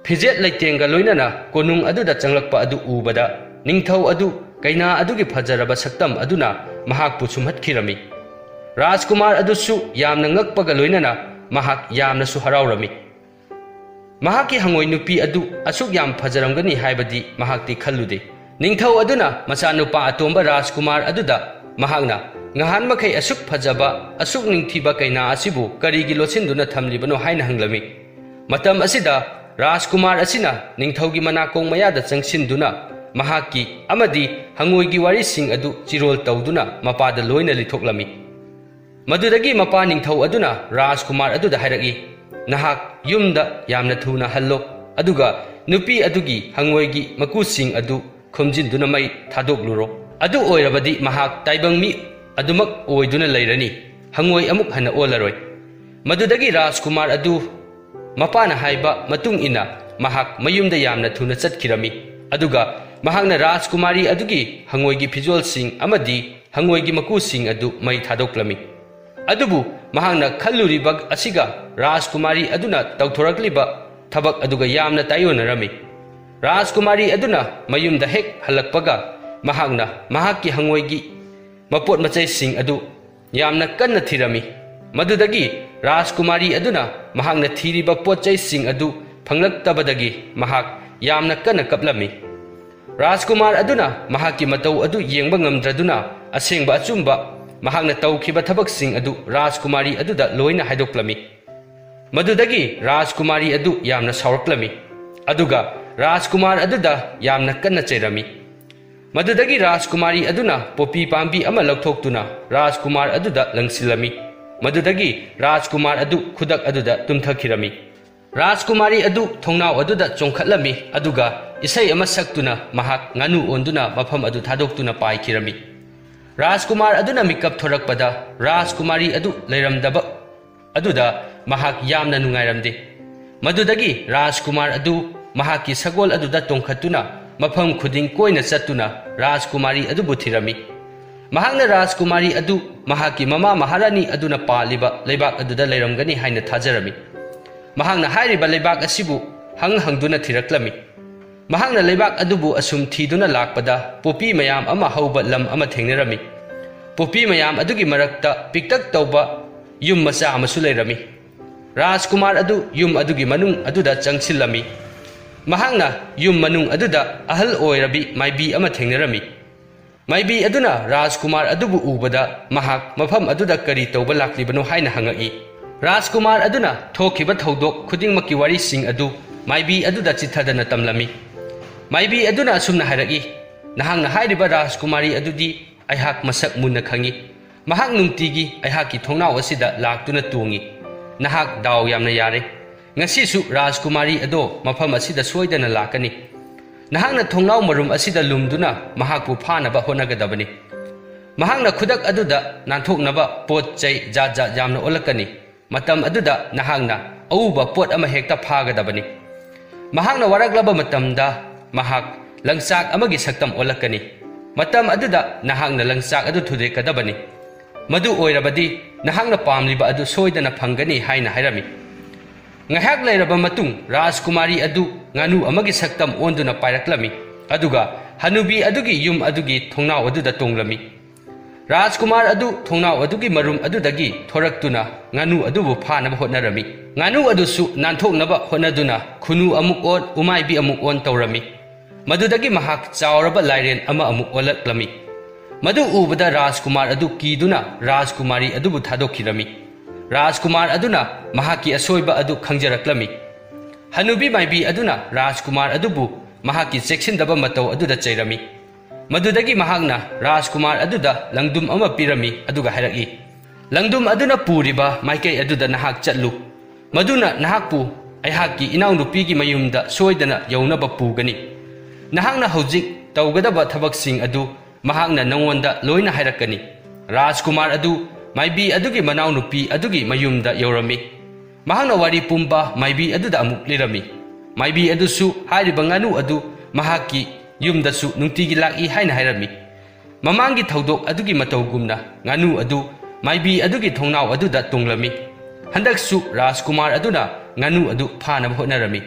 ꯐꯤꯖꯦꯠ ꯂꯩꯇꯦꯡꯒ ꯂꯣꯏꯅꯅ ꯀꯣꯅꯨꯡ ꯑꯗꯨꯗ ꯆꯪꯂꯛꯄ ꯑꯗꯨ ꯎꯕꯗ, ꯅꯤꯡꯊꯧ ꯑꯗꯨ ꯀꯩꯅꯥ ꯑꯗꯨꯒꯤ ꯐꯖꯔꯕ ꯁꯛꯇꯝ ꯑꯗꯨꯅ ꯃꯍꯥꯛꯄꯨ ꯁꯨꯝꯍꯠꯈꯤꯔꯝꯃꯤ꯫ ꯔꯥꯖꯀꯨꯃꯥꯔ ꯑꯗꯨꯁꯨ ꯌꯥꯝꯅ ꯉꯛꯄꯒ ꯂꯣꯏꯅꯅ ꯃꯍꯥꯛ ꯌꯥꯝꯅꯁꯨ ꯍꯔꯥꯎꯔꯝꯃꯤ꯫ ꯃꯍꯥꯛꯀꯤ ꯍꯪꯉꯣꯏ ꯅꯨꯄꯤ ꯑꯗꯨ ꯑꯁꯨꯛ ꯌꯥꯝ ꯐꯖꯔꯝꯒꯅꯤ ꯍꯥꯏꯕꯗꯤ ꯃꯍꯥꯛꯇꯤ ꯈꯜꯂꯨꯗꯦ꯫ ꯅꯤꯡꯊꯧ ꯑꯗꯨꯅ ꯃꯆꯥꯅꯨꯄꯥ ꯑꯇꯣꯝꯕ ꯔꯥꯖꯀꯨꯃꯥꯔ ꯑꯗꯨꯗ ꯃꯍꯥꯛꯅ ꯉꯍꯥꯟ ꯃꯈꯩ ꯑꯁꯨꯛ ꯐꯖꯕ, ꯑꯁꯨꯛ ꯅꯤꯡꯊꯤꯕ ꯀꯩꯅꯥ ꯑꯁꯤꯕꯨ ꯀꯔꯤꯒꯤ ꯂꯣꯠꯁꯤꯟꯗꯨꯅ ꯊꯝꯂꯤꯕꯅꯣ ꯍꯥꯏꯅ ꯍꯪꯂꯝꯃꯤ꯫ ꯃꯇꯝ ꯑꯁꯤꯗ ꯔꯥꯖꯀꯨꯃꯥꯔ ꯑꯁꯤꯅ ꯅꯤꯡꯊꯧꯒꯤ ꯃꯅꯥꯀꯣꯡ ꯃꯌꯥꯗ ꯆꯪꯁꯤꯟꯗꯨꯅ ꯃꯍꯥꯛꯀꯤ ꯑꯃꯗꯤ ꯍꯪꯉꯣꯏꯒꯤ ꯋꯥꯔꯤꯁꯤꯡ ꯑꯗꯨ ꯆꯤꯔꯣꯜ ꯇꯧꯗꯨꯅ ꯃꯄꯥꯗ ꯂꯣꯏꯅ ꯂꯤꯊꯣꯛꯂꯝꯃꯤ꯫ ꯃꯗꯨꯗꯒꯤ ꯃꯄꯥ ꯅꯤꯡꯊꯧ ꯑꯗꯨꯅ ꯔꯥꯖꯀꯨꯃꯥꯔ ꯑꯗꯨꯗ ꯍꯥꯏꯔꯛꯏ, "ꯅꯍꯥꯛ ꯌꯨꯝꯗ ꯌꯥꯝꯅ ꯊꯨꯅ ꯍꯜꯂꯣ, ꯑꯗꯨꯒ ꯅꯨꯄꯤ ꯑꯗꯨꯒꯤ ꯍꯪꯉꯣꯏꯒꯤ ꯃꯀꯨꯁꯤꯡ ꯑꯗꯨ ꯈꯣꯝꯖꯤꯟꯗꯨꯅ ꯃꯩ ꯊꯥꯗꯣꯛꯂꯨꯔꯣ꯫ ꯑꯗꯨ ꯑꯣꯏꯔꯕꯗꯤ ꯃꯍꯥꯛ ꯇꯥꯏꯕꯪ ꯃꯤ ꯑꯗꯨꯃꯛ ꯑꯣꯏꯗꯨꯅ ꯂꯩꯔꯅꯤ, ꯍꯪꯉꯣꯏ ꯑꯃꯨꯛ ꯍꯟꯅ ꯑꯣꯜꯂꯔꯣꯏ꯫" ꯃꯗꯨꯗꯒꯤ ꯔꯥꯖꯀꯨꯃꯥꯔ ꯑꯗꯨ ꯃꯄꯥꯅ ꯍꯥꯏꯕ ꯃꯇꯨꯡ ꯏꯟꯅ ꯃꯍꯥꯛ ꯃꯌꯨꯝꯗ ꯌꯥꯝꯅ ꯊꯨꯅ ꯆꯠꯈꯤꯔꯝꯃꯤ꯫ ꯑꯗꯨꯒ ꯃꯍꯥꯛꯅ ꯔꯥꯖꯀꯨꯃꯥꯔꯤ ꯑꯗꯨꯒꯤ ꯍꯪꯉꯣꯏꯒꯤ ꯐꯤꯖꯣꯜꯁꯤꯡ ꯑꯃꯗꯤ ꯍꯪꯉꯣꯏꯒꯤ ꯃꯀꯨꯁꯤꯡ ꯑꯗꯨ ꯃꯩ ꯊꯥꯗꯣꯛꯂꯝꯃꯤ꯫ ꯑꯗꯨꯕꯨ ꯃꯍꯥꯛꯅ ꯈꯜꯂꯨꯔꯤꯕ ꯑꯁꯤꯒ ꯔꯥꯖꯀꯨꯃꯥꯔꯤ ꯑꯗꯨꯅ ꯇꯧꯊꯣꯔꯛꯂꯤꯕ ꯊꯕꯛ ꯑꯗꯨꯒ ꯌꯥꯝꯅ ꯇꯥꯏꯑꯣꯟꯅꯔꯝꯃꯤ꯫ ꯔꯥꯖꯀꯨꯃꯥꯔꯤ ꯑꯗꯨꯅ ꯃꯌꯨꯝꯗ ꯍꯦꯛ ꯍꯜꯂꯛꯄꯒ ꯃꯍꯥꯛꯅ ꯃꯍꯥꯛꯀꯤ ꯍꯪꯉꯣꯏꯒꯤ ꯃꯄꯣꯠ ꯃꯆꯩꯁꯤꯡ ꯑꯗꯨ ꯌꯥꯝꯅ ꯀꯟꯅ ꯊꯤꯔꯝꯃꯤ꯫ ꯃꯗꯨꯗꯒꯤ ꯔꯥꯖꯀꯨꯃꯥꯔꯤ ꯑꯗꯨꯅ ꯃꯍꯥꯛꯅ ꯊꯤꯔꯤꯕ ꯄꯣꯠ ꯆꯩꯁꯤꯡ ꯑꯗꯨ ꯐꯪꯂꯛꯇꯕꯗꯒꯤ ꯃꯍꯥꯛ ꯌꯥꯝꯅ ꯀꯟꯅ ꯀꯞꯂꯝꯃꯤ꯫ ꯔꯥꯖꯀꯨꯃꯥꯔ ꯑꯗꯨꯅ ꯃꯍꯥꯛꯀꯤ ꯃꯇꯧ ꯑꯗꯨ ꯌꯦꯡꯕ ꯉꯝꯗ꯭ꯔꯗꯨꯅ ꯑꯁꯦꯡꯕ ꯑꯆꯨꯝꯕ ꯃꯍꯥꯛꯅ ꯇꯧꯈꯤꯕ ꯊꯕꯛꯁꯤꯡ ꯑꯗꯨ ꯔꯥꯖꯀꯨꯃꯥꯔꯤ ꯑꯗꯨꯗ ꯂꯣꯏꯅ ꯍꯥꯏꯗꯣꯛꯂꯝꯃꯤ꯫ ꯃꯗꯨꯗꯒꯤ ꯔꯥꯖꯀꯨꯃꯥꯔꯤ ꯑꯗꯨ ꯌꯥꯝꯅ ꯁꯥꯎꯔꯛꯂꯝꯃꯤ꯫ ꯑꯗꯨꯒ ꯔꯥꯖꯀꯨꯃꯥꯔ ꯑꯗꯨꯗ ꯌꯥꯝꯅ ꯀꯟꯅ ꯆꯩꯔꯝꯃꯤ꯫ ꯃꯗꯨꯗꯒꯤ ꯔꯥꯖꯀꯨꯃꯥꯔꯤ ꯑꯗꯨꯅ ꯄꯣꯄꯤ ꯄꯥꯝꯕꯤ ꯑꯃ ꯂꯧꯊꯣꯛꯇꯨꯅ ꯔꯥꯖꯀꯨꯃꯥꯔ ꯑꯗꯨꯗ ꯂꯪꯁꯤꯜꯂꯝꯃꯤ꯫ ꯃꯗꯨꯗꯒꯤ ꯔꯥꯖꯀꯨꯃꯥꯔ ꯑꯗꯨ ꯈꯨꯗꯛ ꯑꯗꯨꯗ ꯇꯨꯝꯊꯈꯤꯔꯝꯃꯤ꯫ ꯔꯥꯖꯀꯨꯃꯥꯔꯤ ꯑꯗꯨ ꯊꯣꯡꯅꯥꯎ ꯑꯗꯨꯗ ꯆꯣꯡꯈꯠꯂꯝꯃꯤ, ꯑꯗꯨꯒ ꯏꯁꯩ ꯑꯃ ꯁꯛꯇꯨꯅ ꯃꯍꯥꯛ ꯉꯥꯅꯨ ꯑꯣꯟꯗꯨꯅ ꯃꯐꯝ ꯑꯗꯨ ꯊꯥꯗꯣꯛꯇꯨꯅ ꯄꯥꯏꯈꯤꯔꯝꯃꯤ꯫ ꯔꯥꯖꯀꯨꯃꯥꯔ ꯑꯗꯨꯅ ꯃꯤꯀꯞ ꯊꯣꯔꯛꯄꯗ ꯔꯥꯖꯀꯨꯃꯥꯔꯤ ꯑꯗꯨ ꯂꯩꯔꯝꯗꯕ ꯑꯗꯨꯗ ꯃꯍꯥꯛ ꯌꯥꯝꯅ ꯅꯨꯡꯉꯥꯏꯔꯝꯗꯦ꯫ ꯃꯗꯨꯗꯒꯤ ꯔꯥꯖꯀꯨꯃꯥꯔ ꯑꯗꯨ ꯃꯍꯥꯛꯀꯤ ꯁꯒꯣꯜ ꯑꯗꯨꯗ ꯇꯣꯡꯈꯠꯇꯨꯅ ꯃꯐꯝ ꯈꯨꯗꯤꯡ ꯀꯣꯏꯅ ꯆꯠꯇꯨꯅ ꯔꯥꯖꯀꯨꯃꯥꯔꯤ ꯑꯗꯨꯕꯨ ꯊꯤꯔꯝꯃꯤ꯫ ꯃꯍꯥꯛꯅ ꯔꯥꯖꯀꯨꯃꯥꯔꯤ ꯑꯗꯨ ꯃꯍꯥꯛꯀꯤ ꯃꯃꯥ ꯃꯍꯥꯔꯥꯅꯤ ꯑꯗꯨꯅ ꯄꯥꯜꯂꯤꯕ ꯂꯩꯕꯥꯛ ꯑꯗꯨꯗ ꯂꯩꯔꯝꯒꯅꯤ ꯍꯥꯏꯅ ꯊꯥꯖꯔꯝꯃꯤ꯫ ꯃꯍꯥꯛꯅ ꯍꯥꯏꯔꯤꯕ ꯂꯩꯕꯥꯛ ꯑꯁꯤꯕꯨ ꯍꯪ ꯍꯪꯗꯨꯅ ꯊꯤꯔꯛꯂꯝꯃꯤ꯫ ꯃꯍꯥꯛꯅ ꯂꯩꯕꯥꯛ ꯑꯗꯨꯕꯨ ꯑꯁꯨꯝ ꯊꯤꯗꯨꯅ ꯂꯥꯛꯄꯗ ꯄꯣꯄꯤ ꯃꯌꯥꯝ ꯑꯃ ꯍꯧꯕ ꯂꯝ ꯑꯃ ꯊꯦꯡꯅꯔꯝꯃꯤ꯫ ꯄꯣꯄꯤ ꯃꯌꯥꯝ ꯑꯗꯨꯒꯤ ꯃꯔꯛꯇ ꯄꯤꯛꯇꯛ ꯇꯧꯕ ꯌꯨꯝ ꯃꯆꯥ ꯑꯃꯁꯨ ꯂꯩꯔꯝꯃꯤ꯫ ꯔꯥꯖꯀꯨꯃꯥꯔ ꯑꯗꯨ ꯌꯨꯝ ꯑꯗꯨꯒꯤ ꯃꯅꯨꯡ ꯑꯗꯨꯗ ꯆꯪꯁꯤꯜꯂꯝꯃꯤ꯫ ꯃꯍꯥꯛꯅ ꯌꯨꯝ ꯃꯅꯨꯡ ꯑꯗꯨꯗ ꯑꯍꯜ ꯑꯣꯏꯔꯕꯤ ꯃꯥꯏꯕꯤ ꯑꯃ ꯊꯦꯡꯅꯔꯝꯃꯤ꯫ ꯃꯥꯏꯕꯤ ꯑꯗꯨꯅ ꯔꯥꯖꯀꯨꯃꯥꯔ ꯑꯗꯨꯕꯨ ꯎꯕꯗ ꯃꯍꯥꯛ ꯃꯐꯝ ꯑꯗꯨꯗ ꯀꯔꯤ ꯇꯧꯕ ꯂꯥꯛꯂꯤꯕꯅꯣ ꯍꯥꯏꯅ ꯍꯪꯉꯛꯏ꯫ ꯔꯥꯖꯀꯨꯃꯥꯔ ꯑꯗꯨꯅ ꯊꯣꯛꯈꯤꯕ ꯊꯧꯗꯣꯛ ꯈꯨꯗꯤꯡꯃꯛꯀꯤ ꯋꯥꯔꯤꯁꯤꯡ ꯑꯗꯨ ꯃꯥꯏꯕꯤ ꯑꯗꯨꯗ ꯆꯤꯊꯗꯅ ꯇꯝꯂꯝꯃꯤ꯫ ꯃꯥꯏꯕꯤ ꯑꯗꯨꯅ ꯑꯁꯨꯝꯅ ꯍꯥꯏꯔꯛꯏ, "ꯅꯍꯥꯛꯅ ꯍꯥꯏꯔꯤꯕ ꯔꯥꯖꯀꯨꯃꯥꯔꯤ ꯑꯗꯨꯗꯤ ꯑꯩꯍꯥꯛ ꯃꯁꯛ ꯃꯨꯟꯅ ꯈꯪꯏ꯫ ꯃꯍꯥꯛ ꯅꯨꯡꯇꯤꯒꯤ ꯑꯩꯍꯥꯛꯀꯤ ꯊꯣꯡꯅꯥꯎ ꯑꯁꯤꯗ ꯂꯥꯛꯇꯨꯅ ꯇꯣꯡꯏ꯫ ꯅꯍꯥꯛ ꯗꯥꯎ ꯌꯥꯝꯅ ꯌꯥꯔꯦ꯫ ꯉꯁꯤꯁꯨ ꯔꯥꯖꯀꯨꯃꯥꯔꯤ ꯑꯗꯣ ꯃꯐꯝ ꯑꯁꯤꯗ ꯁꯣꯏꯗꯅ ꯂꯥꯛꯀꯅꯤ꯫ ꯅꯍꯥꯛꯅ ꯊꯣꯡꯅꯥꯎ ꯃꯔꯨꯝ ꯑꯁꯤꯗ ꯂꯨꯝꯗꯨꯅ ꯃꯍꯥꯛꯄꯨ ꯐꯥꯅꯕ ꯍꯣꯠꯅꯒꯗꯕꯅꯤ꯫ ꯃꯍꯥꯛꯅ ꯈꯨꯗꯛ ꯑꯗꯨꯗ ꯅꯥꯟꯊꯣꯛꯅꯕ ꯄꯣꯠ ꯆꯩ ꯖꯥꯠ ꯖꯥꯠ ꯌꯥꯝꯅ ꯑꯣꯜꯂꯛꯀꯅꯤ꯫ ꯃꯇꯝ ꯑꯗꯨꯗ ꯅꯍꯥꯛꯅ ꯑꯎꯕ ꯄꯣꯠ ꯑꯃ ꯍꯦꯛꯇ ꯐꯥꯒꯗꯕꯅꯤ꯫ ꯃꯍꯥꯛꯅ ꯋꯥꯔꯛꯂꯕ ꯃꯇꯝꯗ ꯃꯍꯥꯛ ꯂꯪꯆꯥꯛ ꯑꯃꯒꯤ ꯁꯛꯇꯝ ꯑꯣꯜꯂꯛꯀꯅꯤ꯫ ꯃꯇꯝ ꯑꯗꯨꯗ ꯅꯍꯥꯛꯅ ꯂꯪꯆꯥꯛ ꯑꯗꯨ ꯊꯨꯗꯦꯛꯀꯗꯕꯅꯤ꯫ ꯃꯗꯨ ꯑꯣꯏꯔꯕꯗꯤ ꯅꯍꯥꯛꯅ ꯄꯥꯝꯂꯤꯕ ꯑꯗꯨ ꯁꯣꯏꯗꯅ ꯐꯪꯒꯅꯤ" ꯍꯥꯏꯅ ꯍꯥꯏꯔꯝꯃꯤ꯫ ꯉꯥꯏꯍꯥꯛ ꯂꯩꯔꯕ ꯃꯇꯨꯡ ꯔꯥꯖꯀꯨꯃꯥꯔꯤ ꯑꯗꯨ ꯉꯥꯅꯨ ꯑꯃꯒꯤ ꯁꯛꯇꯝ ꯑꯣꯟꯗꯨꯅ ꯄꯥꯏꯔꯛꯂꯝꯃꯤ, ꯑꯗꯨꯒ ꯍꯅꯨꯕꯤ ꯑꯗꯨꯒꯤ ꯌꯨꯝ ꯑꯗꯨꯒꯤ ꯊꯣꯡꯅꯥꯎ ꯑꯗꯨꯗ ꯇꯣꯡꯂꯝꯃꯤ꯫ ꯔꯥꯖꯀꯨꯃꯥꯔ ꯑꯗꯨ ꯊꯣꯡꯅꯥꯎ ꯑꯗꯨꯒꯤ ꯃꯔꯨꯝ ꯑꯗꯨꯗꯒꯤ ꯊꯣꯔꯛꯇꯨꯅ ꯉꯥꯅꯨ ꯑꯗꯨꯕꯨ ꯐꯥꯅꯕ ꯍꯣꯠꯅꯔꯝꯃꯤ꯫ ꯉꯥꯅꯨ ꯑꯗꯨꯁꯨ ꯅꯥꯟꯊꯣꯛꯅꯕ ꯍꯣꯠꯅꯗꯨꯅ ꯈꯨꯅꯨ ꯑꯃꯨꯛ ꯑꯣꯟ, ꯎꯃꯥꯏꯕꯤ ꯑꯃꯨꯛ ꯑꯣꯟ ꯇꯧꯔꯝꯃꯤ꯫ ꯃꯗꯨꯗꯒꯤ ꯃꯍꯥꯛ ꯆꯥꯎꯔꯕ ꯂꯥꯏꯔꯦꯟ ꯑꯃ ꯑꯃꯨꯛ ꯑꯣꯜꯂꯛꯂꯝꯃꯤ꯫ ꯃꯗꯨ ꯎꯕꯗ ꯔꯥꯖꯀꯨꯃꯥꯔ ꯑꯗꯨ ꯀꯤꯗꯨꯅ ꯔꯥꯖꯀꯨꯃꯥꯔꯤ ꯑꯗꯨꯕꯨ ꯊꯥꯗꯣꯛꯈꯤꯔꯝꯃꯤ꯫ ꯔꯥꯖꯀꯨꯃꯥꯔ ꯑꯗꯨꯅ ꯃꯍꯥꯛꯀꯤ ꯑꯁꯣꯏꯕ ꯑꯗꯨ ꯈꯪꯖꯔꯛꯂꯝꯃꯤ꯫ ꯍꯅꯨꯕꯤ ꯃꯥꯏꯕꯤ ꯑꯗꯨꯅ ꯔꯥꯖꯀꯨꯃꯥꯔ ꯑꯗꯨꯕꯨ ꯃꯍꯥꯛꯀꯤ ꯆꯦꯛꯁꯤꯟꯗꯕ ꯃꯇꯧ ꯑꯗꯨꯗ ꯆꯩꯔꯝꯃꯤ꯫ ꯃꯗꯨꯗꯒꯤ ꯃꯍꯥꯛꯅ ꯔꯥꯖꯀꯨꯃꯥꯔ ꯑꯗꯨꯗ ꯂꯪꯗꯨꯝ ꯑꯃ ꯄꯤꯔꯝꯃꯤ, ꯑꯗꯨꯒ ꯍꯥꯏꯔꯛꯏ, "ꯂꯪꯗꯨꯝ ꯑꯗꯨꯅ ꯄꯨꯔꯤꯕ ꯃꯥꯏꯀꯩ ꯑꯗꯨꯗ ꯅꯍꯥꯛ ꯆꯠꯂꯨ꯫ ꯃꯗꯨꯅ ꯅꯍꯥꯛꯄꯨ ꯑꯩꯍꯥꯛꯀꯤ ꯏꯅꯥꯎꯅꯨꯄꯤꯒꯤ ꯃꯌꯨꯝꯗ ꯁꯣꯏꯗꯅ ꯌꯧꯅꯕ ꯄꯨꯒꯅꯤ꯫ ꯅꯍꯥꯛꯅ ꯍꯧꯖꯤꯛ ꯇꯧꯒꯗꯕ ꯊꯕꯛꯁꯤꯡ ꯑꯗꯨ ꯃꯍꯥꯛꯅ ꯅꯉꯣꯟꯗ ꯂꯣꯏꯅ ꯍꯥꯏꯔꯛꯀꯅꯤ"꯫ ꯔꯥꯖꯀꯨꯃꯥꯔ ꯑꯗꯨ ꯃꯥꯏꯕꯤ ꯑꯗꯨꯒꯤ ꯃꯅꯥꯎꯅꯨꯄꯤ ꯑꯗꯨꯒꯤ ꯃꯌꯨꯝꯗ ꯌꯧꯔꯝꯃꯤ꯫ ꯃꯍꯥꯛꯅ ꯋꯥꯔꯤ ꯄꯨꯝꯕ ꯃꯥꯏꯕꯤ ꯑꯗꯨꯗ ꯑꯃꯨꯛ ꯂꯤꯔꯝꯃꯤ꯫ ꯃꯥꯏꯕꯤ ꯑꯗꯨꯁꯨ ꯍꯥꯏꯔꯤꯕ ꯉꯥꯅꯨ ꯑꯗꯨ ꯃꯍꯥꯛꯀꯤ ꯌꯨꯝꯗꯁꯨ ꯅꯨꯡꯇꯤꯒꯤ ꯂꯥꯛꯏ ꯍꯥꯏꯅ ꯍꯥꯏꯔꯝꯃꯤ꯫ ꯃꯃꯥꯡꯒꯤ ꯊꯧꯗꯣꯛ ꯑꯗꯨꯒꯤ ꯃꯇꯧꯒꯨꯝꯅ ꯉꯥꯅꯨ ꯑꯗꯨ ꯃꯥꯏꯕꯤ ꯑꯗꯨꯒꯤ ꯊꯣꯡꯅꯥꯎ ꯑꯗꯨꯗ ꯇꯣꯡꯂꯝꯃꯤ꯫ ꯍꯟꯗꯛꯁꯨ ꯔꯥꯖꯀꯨꯃꯥꯔ ꯑꯗꯨꯅ ꯉꯥꯅꯨ ꯑꯗꯨ ꯐꯥꯅꯕ ꯍꯣꯠꯅꯔꯝꯃꯤ꯫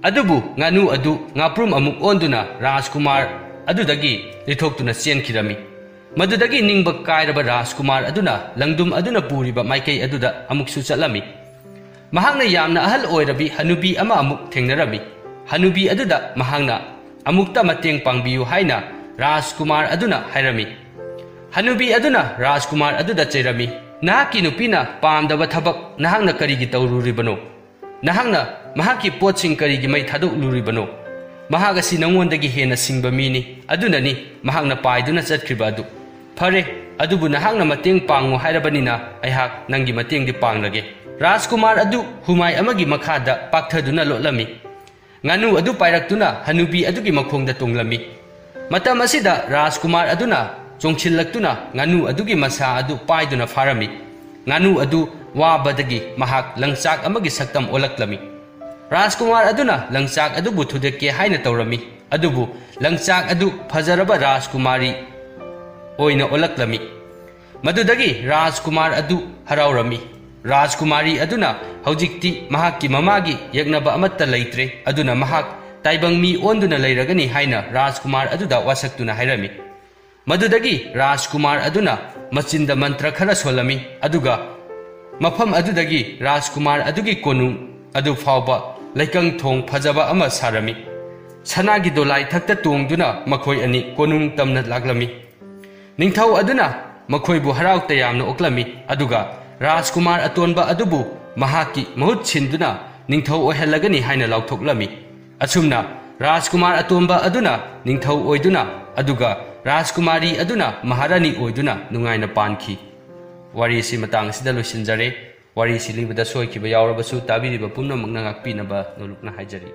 ꯑꯗꯨꯕꯨ ꯉꯥꯅꯨ ꯑꯗꯨ ꯉꯥꯄ꯭ꯔꯨꯝ ꯑꯃꯨꯛ ꯑꯣꯟꯗꯨꯅ ꯔꯥꯖꯀꯨꯃꯥꯔ ꯑꯗꯨꯗꯒꯤ ꯂꯤꯊꯣꯛꯇꯨꯅ ꯆꯦꯟꯈꯤꯔꯝꯃꯤ꯫ ꯃꯗꯨꯗꯒꯤ ꯅꯤꯡꯕ ꯀꯥꯏꯔꯕ ꯔꯥꯖꯀꯨꯃꯥꯔ ꯑꯗꯨꯅ ꯂꯪꯗꯨꯝ ꯑꯗꯨꯅ ꯄꯨꯔꯤꯕ ꯃꯥꯏꯀꯩ ꯑꯗꯨꯗ ꯑꯃꯨꯛꯁꯨ ꯆꯠꯂꯝꯃꯤ꯫ ꯃꯍꯥꯛꯅ ꯌꯥꯝꯅ ꯑꯍꯜ ꯑꯣꯏꯔꯕꯤ ꯍꯅꯨꯕꯤ ꯑꯃ ꯑꯃꯨꯛ ꯊꯦꯡꯅꯔꯝꯃꯤ꯫ ꯍꯅꯨꯕꯤ ꯑꯗꯨꯗ ꯃꯍꯥꯛꯅ ꯑꯃꯨꯛꯇ ꯃꯇꯦꯡ ꯄꯥꯡꯕꯤꯌꯨ ꯍꯥꯏꯅ ꯔꯥꯖꯀꯨꯃꯥꯔ ꯑꯗꯨꯅ ꯍꯥꯏꯔꯝꯃꯤ꯫ ꯍꯅꯨꯕꯤ ꯑꯗꯨꯅ ꯔꯥꯖꯀꯨꯃꯥꯔ ꯑꯗꯨꯗ ꯆꯩꯔꯝꯃꯤ, "ꯅꯍꯥꯛꯀꯤ ꯅꯨꯄꯤꯅ ꯄꯥꯝꯗꯕ ꯊꯕꯛ ꯅꯍꯥꯛꯅ ꯀꯔꯤꯒꯤ ꯇꯧꯔꯨꯔꯤꯕꯅꯣ? ꯅꯍꯥꯛꯅ ꯃꯍꯥꯛꯀꯤ ꯄꯣꯠꯁꯤꯡ ꯀꯔꯤꯒꯤ ꯃꯩ ꯊꯥꯗꯣꯛꯂꯨꯔꯤꯕꯅꯣ? ꯃꯍꯥꯛ ꯑꯁꯤ ꯅꯉꯣꯟꯗꯒꯤ ꯍꯦꯟꯅ ꯁꯤꯡꯕ ꯃꯤꯅꯤ, ꯑꯗꯨꯅꯅꯤ ꯃꯍꯥꯛꯅ ꯄꯥꯏꯗꯨꯅ ꯆꯠꯈ꯭ꯔꯤꯕ ꯑꯗꯨ꯫ ꯐꯔꯦ, ꯑꯗꯨꯕꯨ ꯅꯍꯥꯛꯅ ꯃꯇꯦꯡ ꯄꯥꯡꯉꯨ ꯍꯥꯏꯔꯕꯅꯤꯅ ꯑꯩꯍꯥꯛ ꯅꯪꯒꯤ ꯃꯇꯦꯡꯗꯤ ꯄꯥꯡꯂꯒꯦ꯫" ꯔꯥꯖꯀꯨꯃꯥꯔ ꯑꯗꯨ ꯍꯨꯃꯥꯏ ꯑꯃꯒꯤ ꯃꯈꯥꯗ ꯄꯥꯛꯊꯗꯨꯅ ꯂꯣꯠꯂꯝꯃꯤ꯫ ꯉꯥꯅꯨ ꯑꯗꯨ ꯄꯥꯏꯔꯛꯇꯨꯅ ꯍꯅꯨꯕꯤ ꯑꯗꯨꯒꯤ ꯃꯈꯣꯡꯗ ꯇꯣꯡꯂꯝꯃꯤ꯫ ꯃꯇꯝ ꯑꯁꯤꯗ ꯔꯥꯖꯀꯨꯃꯥꯔ ꯑꯗꯨꯅ ꯆꯣꯡꯁꯤꯜꯂꯛꯇꯨꯅ ꯉꯥꯅꯨ ꯑꯗꯨꯒꯤ ꯃꯁꯥ ꯑꯗꯨ ꯄꯥꯏꯗꯨꯅ ꯐꯥꯔꯝꯃꯤ꯫ ꯉꯥꯅꯨ ꯑꯗꯨ ꯋꯥꯕꯗꯒꯤ ꯃꯍꯥꯛ ꯂꯪꯆꯥꯛ ꯑꯃꯒꯤ ꯁꯛꯇꯝ ꯑꯣꯜꯂꯛꯂꯝꯃꯤ꯫ ꯔꯥꯖꯀꯨꯃꯥꯔ ꯑꯗꯨꯅ ꯂꯪꯆꯥꯛ ꯑꯗꯨꯕꯨ ꯊꯨꯗꯦꯛꯀꯦ ꯍꯥꯏꯅ ꯇꯧꯔꯝꯃꯤ, ꯑꯗꯨꯕꯨ ꯂꯪꯆꯥꯛ ꯑꯗꯨ ꯐꯖꯔꯕ ꯔꯥꯖꯀꯨꯃꯥꯔꯤ ꯑꯣꯏꯅ ꯑꯣꯜꯂꯛꯂꯝꯃꯤ꯫ ꯃꯗꯨꯗꯒꯤ ꯔꯥꯖꯀꯨꯃꯥꯔ ꯑꯗꯨ ꯍꯔꯥꯎꯔꯝꯃꯤ꯫ ꯔꯥꯖꯀꯨꯃꯥꯔꯤ ꯑꯗꯨꯅ ꯍꯧꯖꯤꯛꯇꯤ ꯃꯍꯥꯛꯀꯤ ꯃꯃꯥꯒꯤ ꯌꯦꯛꯅꯕ ꯑꯃꯠꯇ ꯂꯩꯇ꯭ꯔꯦ, ꯑꯗꯨꯅ ꯃꯍꯥꯛ ꯇꯥꯏꯕꯪ ꯃꯤ ꯑꯣꯟꯗꯨꯅ ꯂꯩꯔꯒꯅꯤ ꯍꯥꯏꯅ ꯔꯥꯖꯀꯨꯃꯥꯔ ꯑꯗꯨꯗ ꯋꯥꯁꯛꯇꯨꯅ ꯍꯥꯏꯔꯝꯃꯤ꯫ ꯃꯗꯨꯗꯒꯤ ꯔꯥꯖꯀꯨꯃꯥꯔ ꯑꯗꯨꯅ ꯃꯆꯤꯟꯗ ꯃꯟꯇ꯭ꯔ ꯈꯔ ꯁꯣꯜꯂꯝꯃꯤ, ꯑꯗꯨꯒ ꯃꯐꯝ ꯑꯗꯨꯗꯒꯤ ꯔꯥꯖꯀꯨꯃꯥꯔ ꯑꯗꯨꯒꯤ ꯀꯣꯅꯨꯡ ꯑꯗꯨ ꯐꯥꯎꯕ ꯂꯩꯀꯪ ꯊꯣꯡ ꯐꯖꯕ ꯑꯃ ꯁꯥꯔꯝꯃꯤ꯫ ꯁꯅꯥꯒꯤ ꯗꯣꯂꯥꯏ ꯊꯛꯇ ꯇꯣꯡꯗꯨꯅ ꯃꯈꯣꯏ ꯑꯅꯤ ꯀꯣꯅꯨꯡ ꯇꯝꯅ ꯂꯥꯛꯂꯝꯃꯤ꯫ ꯅꯤꯡꯊꯧ ꯑꯗꯨꯅ ꯃꯈꯣꯏꯕꯨ ꯍꯔꯥꯎ ꯇꯌꯥꯝꯅ ꯑꯣꯛꯂꯝꯃꯤ, ꯑꯗꯨꯒ ꯔꯥꯖꯀꯨꯃꯥꯔ ꯑꯇꯣꯟꯕ ꯑꯗꯨꯕꯨ ꯃꯍꯥꯛꯀꯤ ꯃꯍꯨꯠ ꯁꯤꯟꯗꯨꯅ ꯅꯤꯡꯊꯧ ꯑꯣꯏꯍꯜꯂꯒꯅꯤ ꯍꯥꯏꯅ ꯂꯥꯎꯊꯣꯛꯂꯝꯃꯤ꯫ ꯑꯁꯨꯝꯅ ꯔꯥꯖꯀꯨꯃꯥꯔ ꯑꯇꯣꯟꯕ ꯑꯗꯨꯅ ꯅꯤꯡꯊꯧ ꯑꯣꯏꯗꯨꯅ, ꯑꯗꯨꯒ ꯔꯥꯖꯀꯨꯃꯥꯔꯤ ꯑꯗꯨꯅ ꯃꯍꯥꯔꯥꯅꯤ ꯑꯣꯏꯗꯨꯅ ꯅꯨꯡꯉꯥꯏꯅ ꯄꯥꯟꯈꯤ꯫ ꯋꯥꯔꯤ ꯑꯁꯤ ꯃꯇꯥꯡ ꯑꯁꯤꯗ ꯂꯣꯏꯁꯤꯟꯖꯔꯦ꯫ ꯋꯥꯔꯤ ꯑꯁꯤ ꯂꯤꯕꯗ ꯁꯣꯏꯈꯤꯕ ꯌꯥꯎꯔꯕꯁꯨ ꯇꯥꯕꯤꯔꯤꯕ ꯄꯨꯝꯅꯃꯛꯅ ꯉꯥꯛꯄꯤꯅꯕ ꯅꯣꯂꯨꯛꯅ ꯍꯥꯏꯖꯔꯤ꯫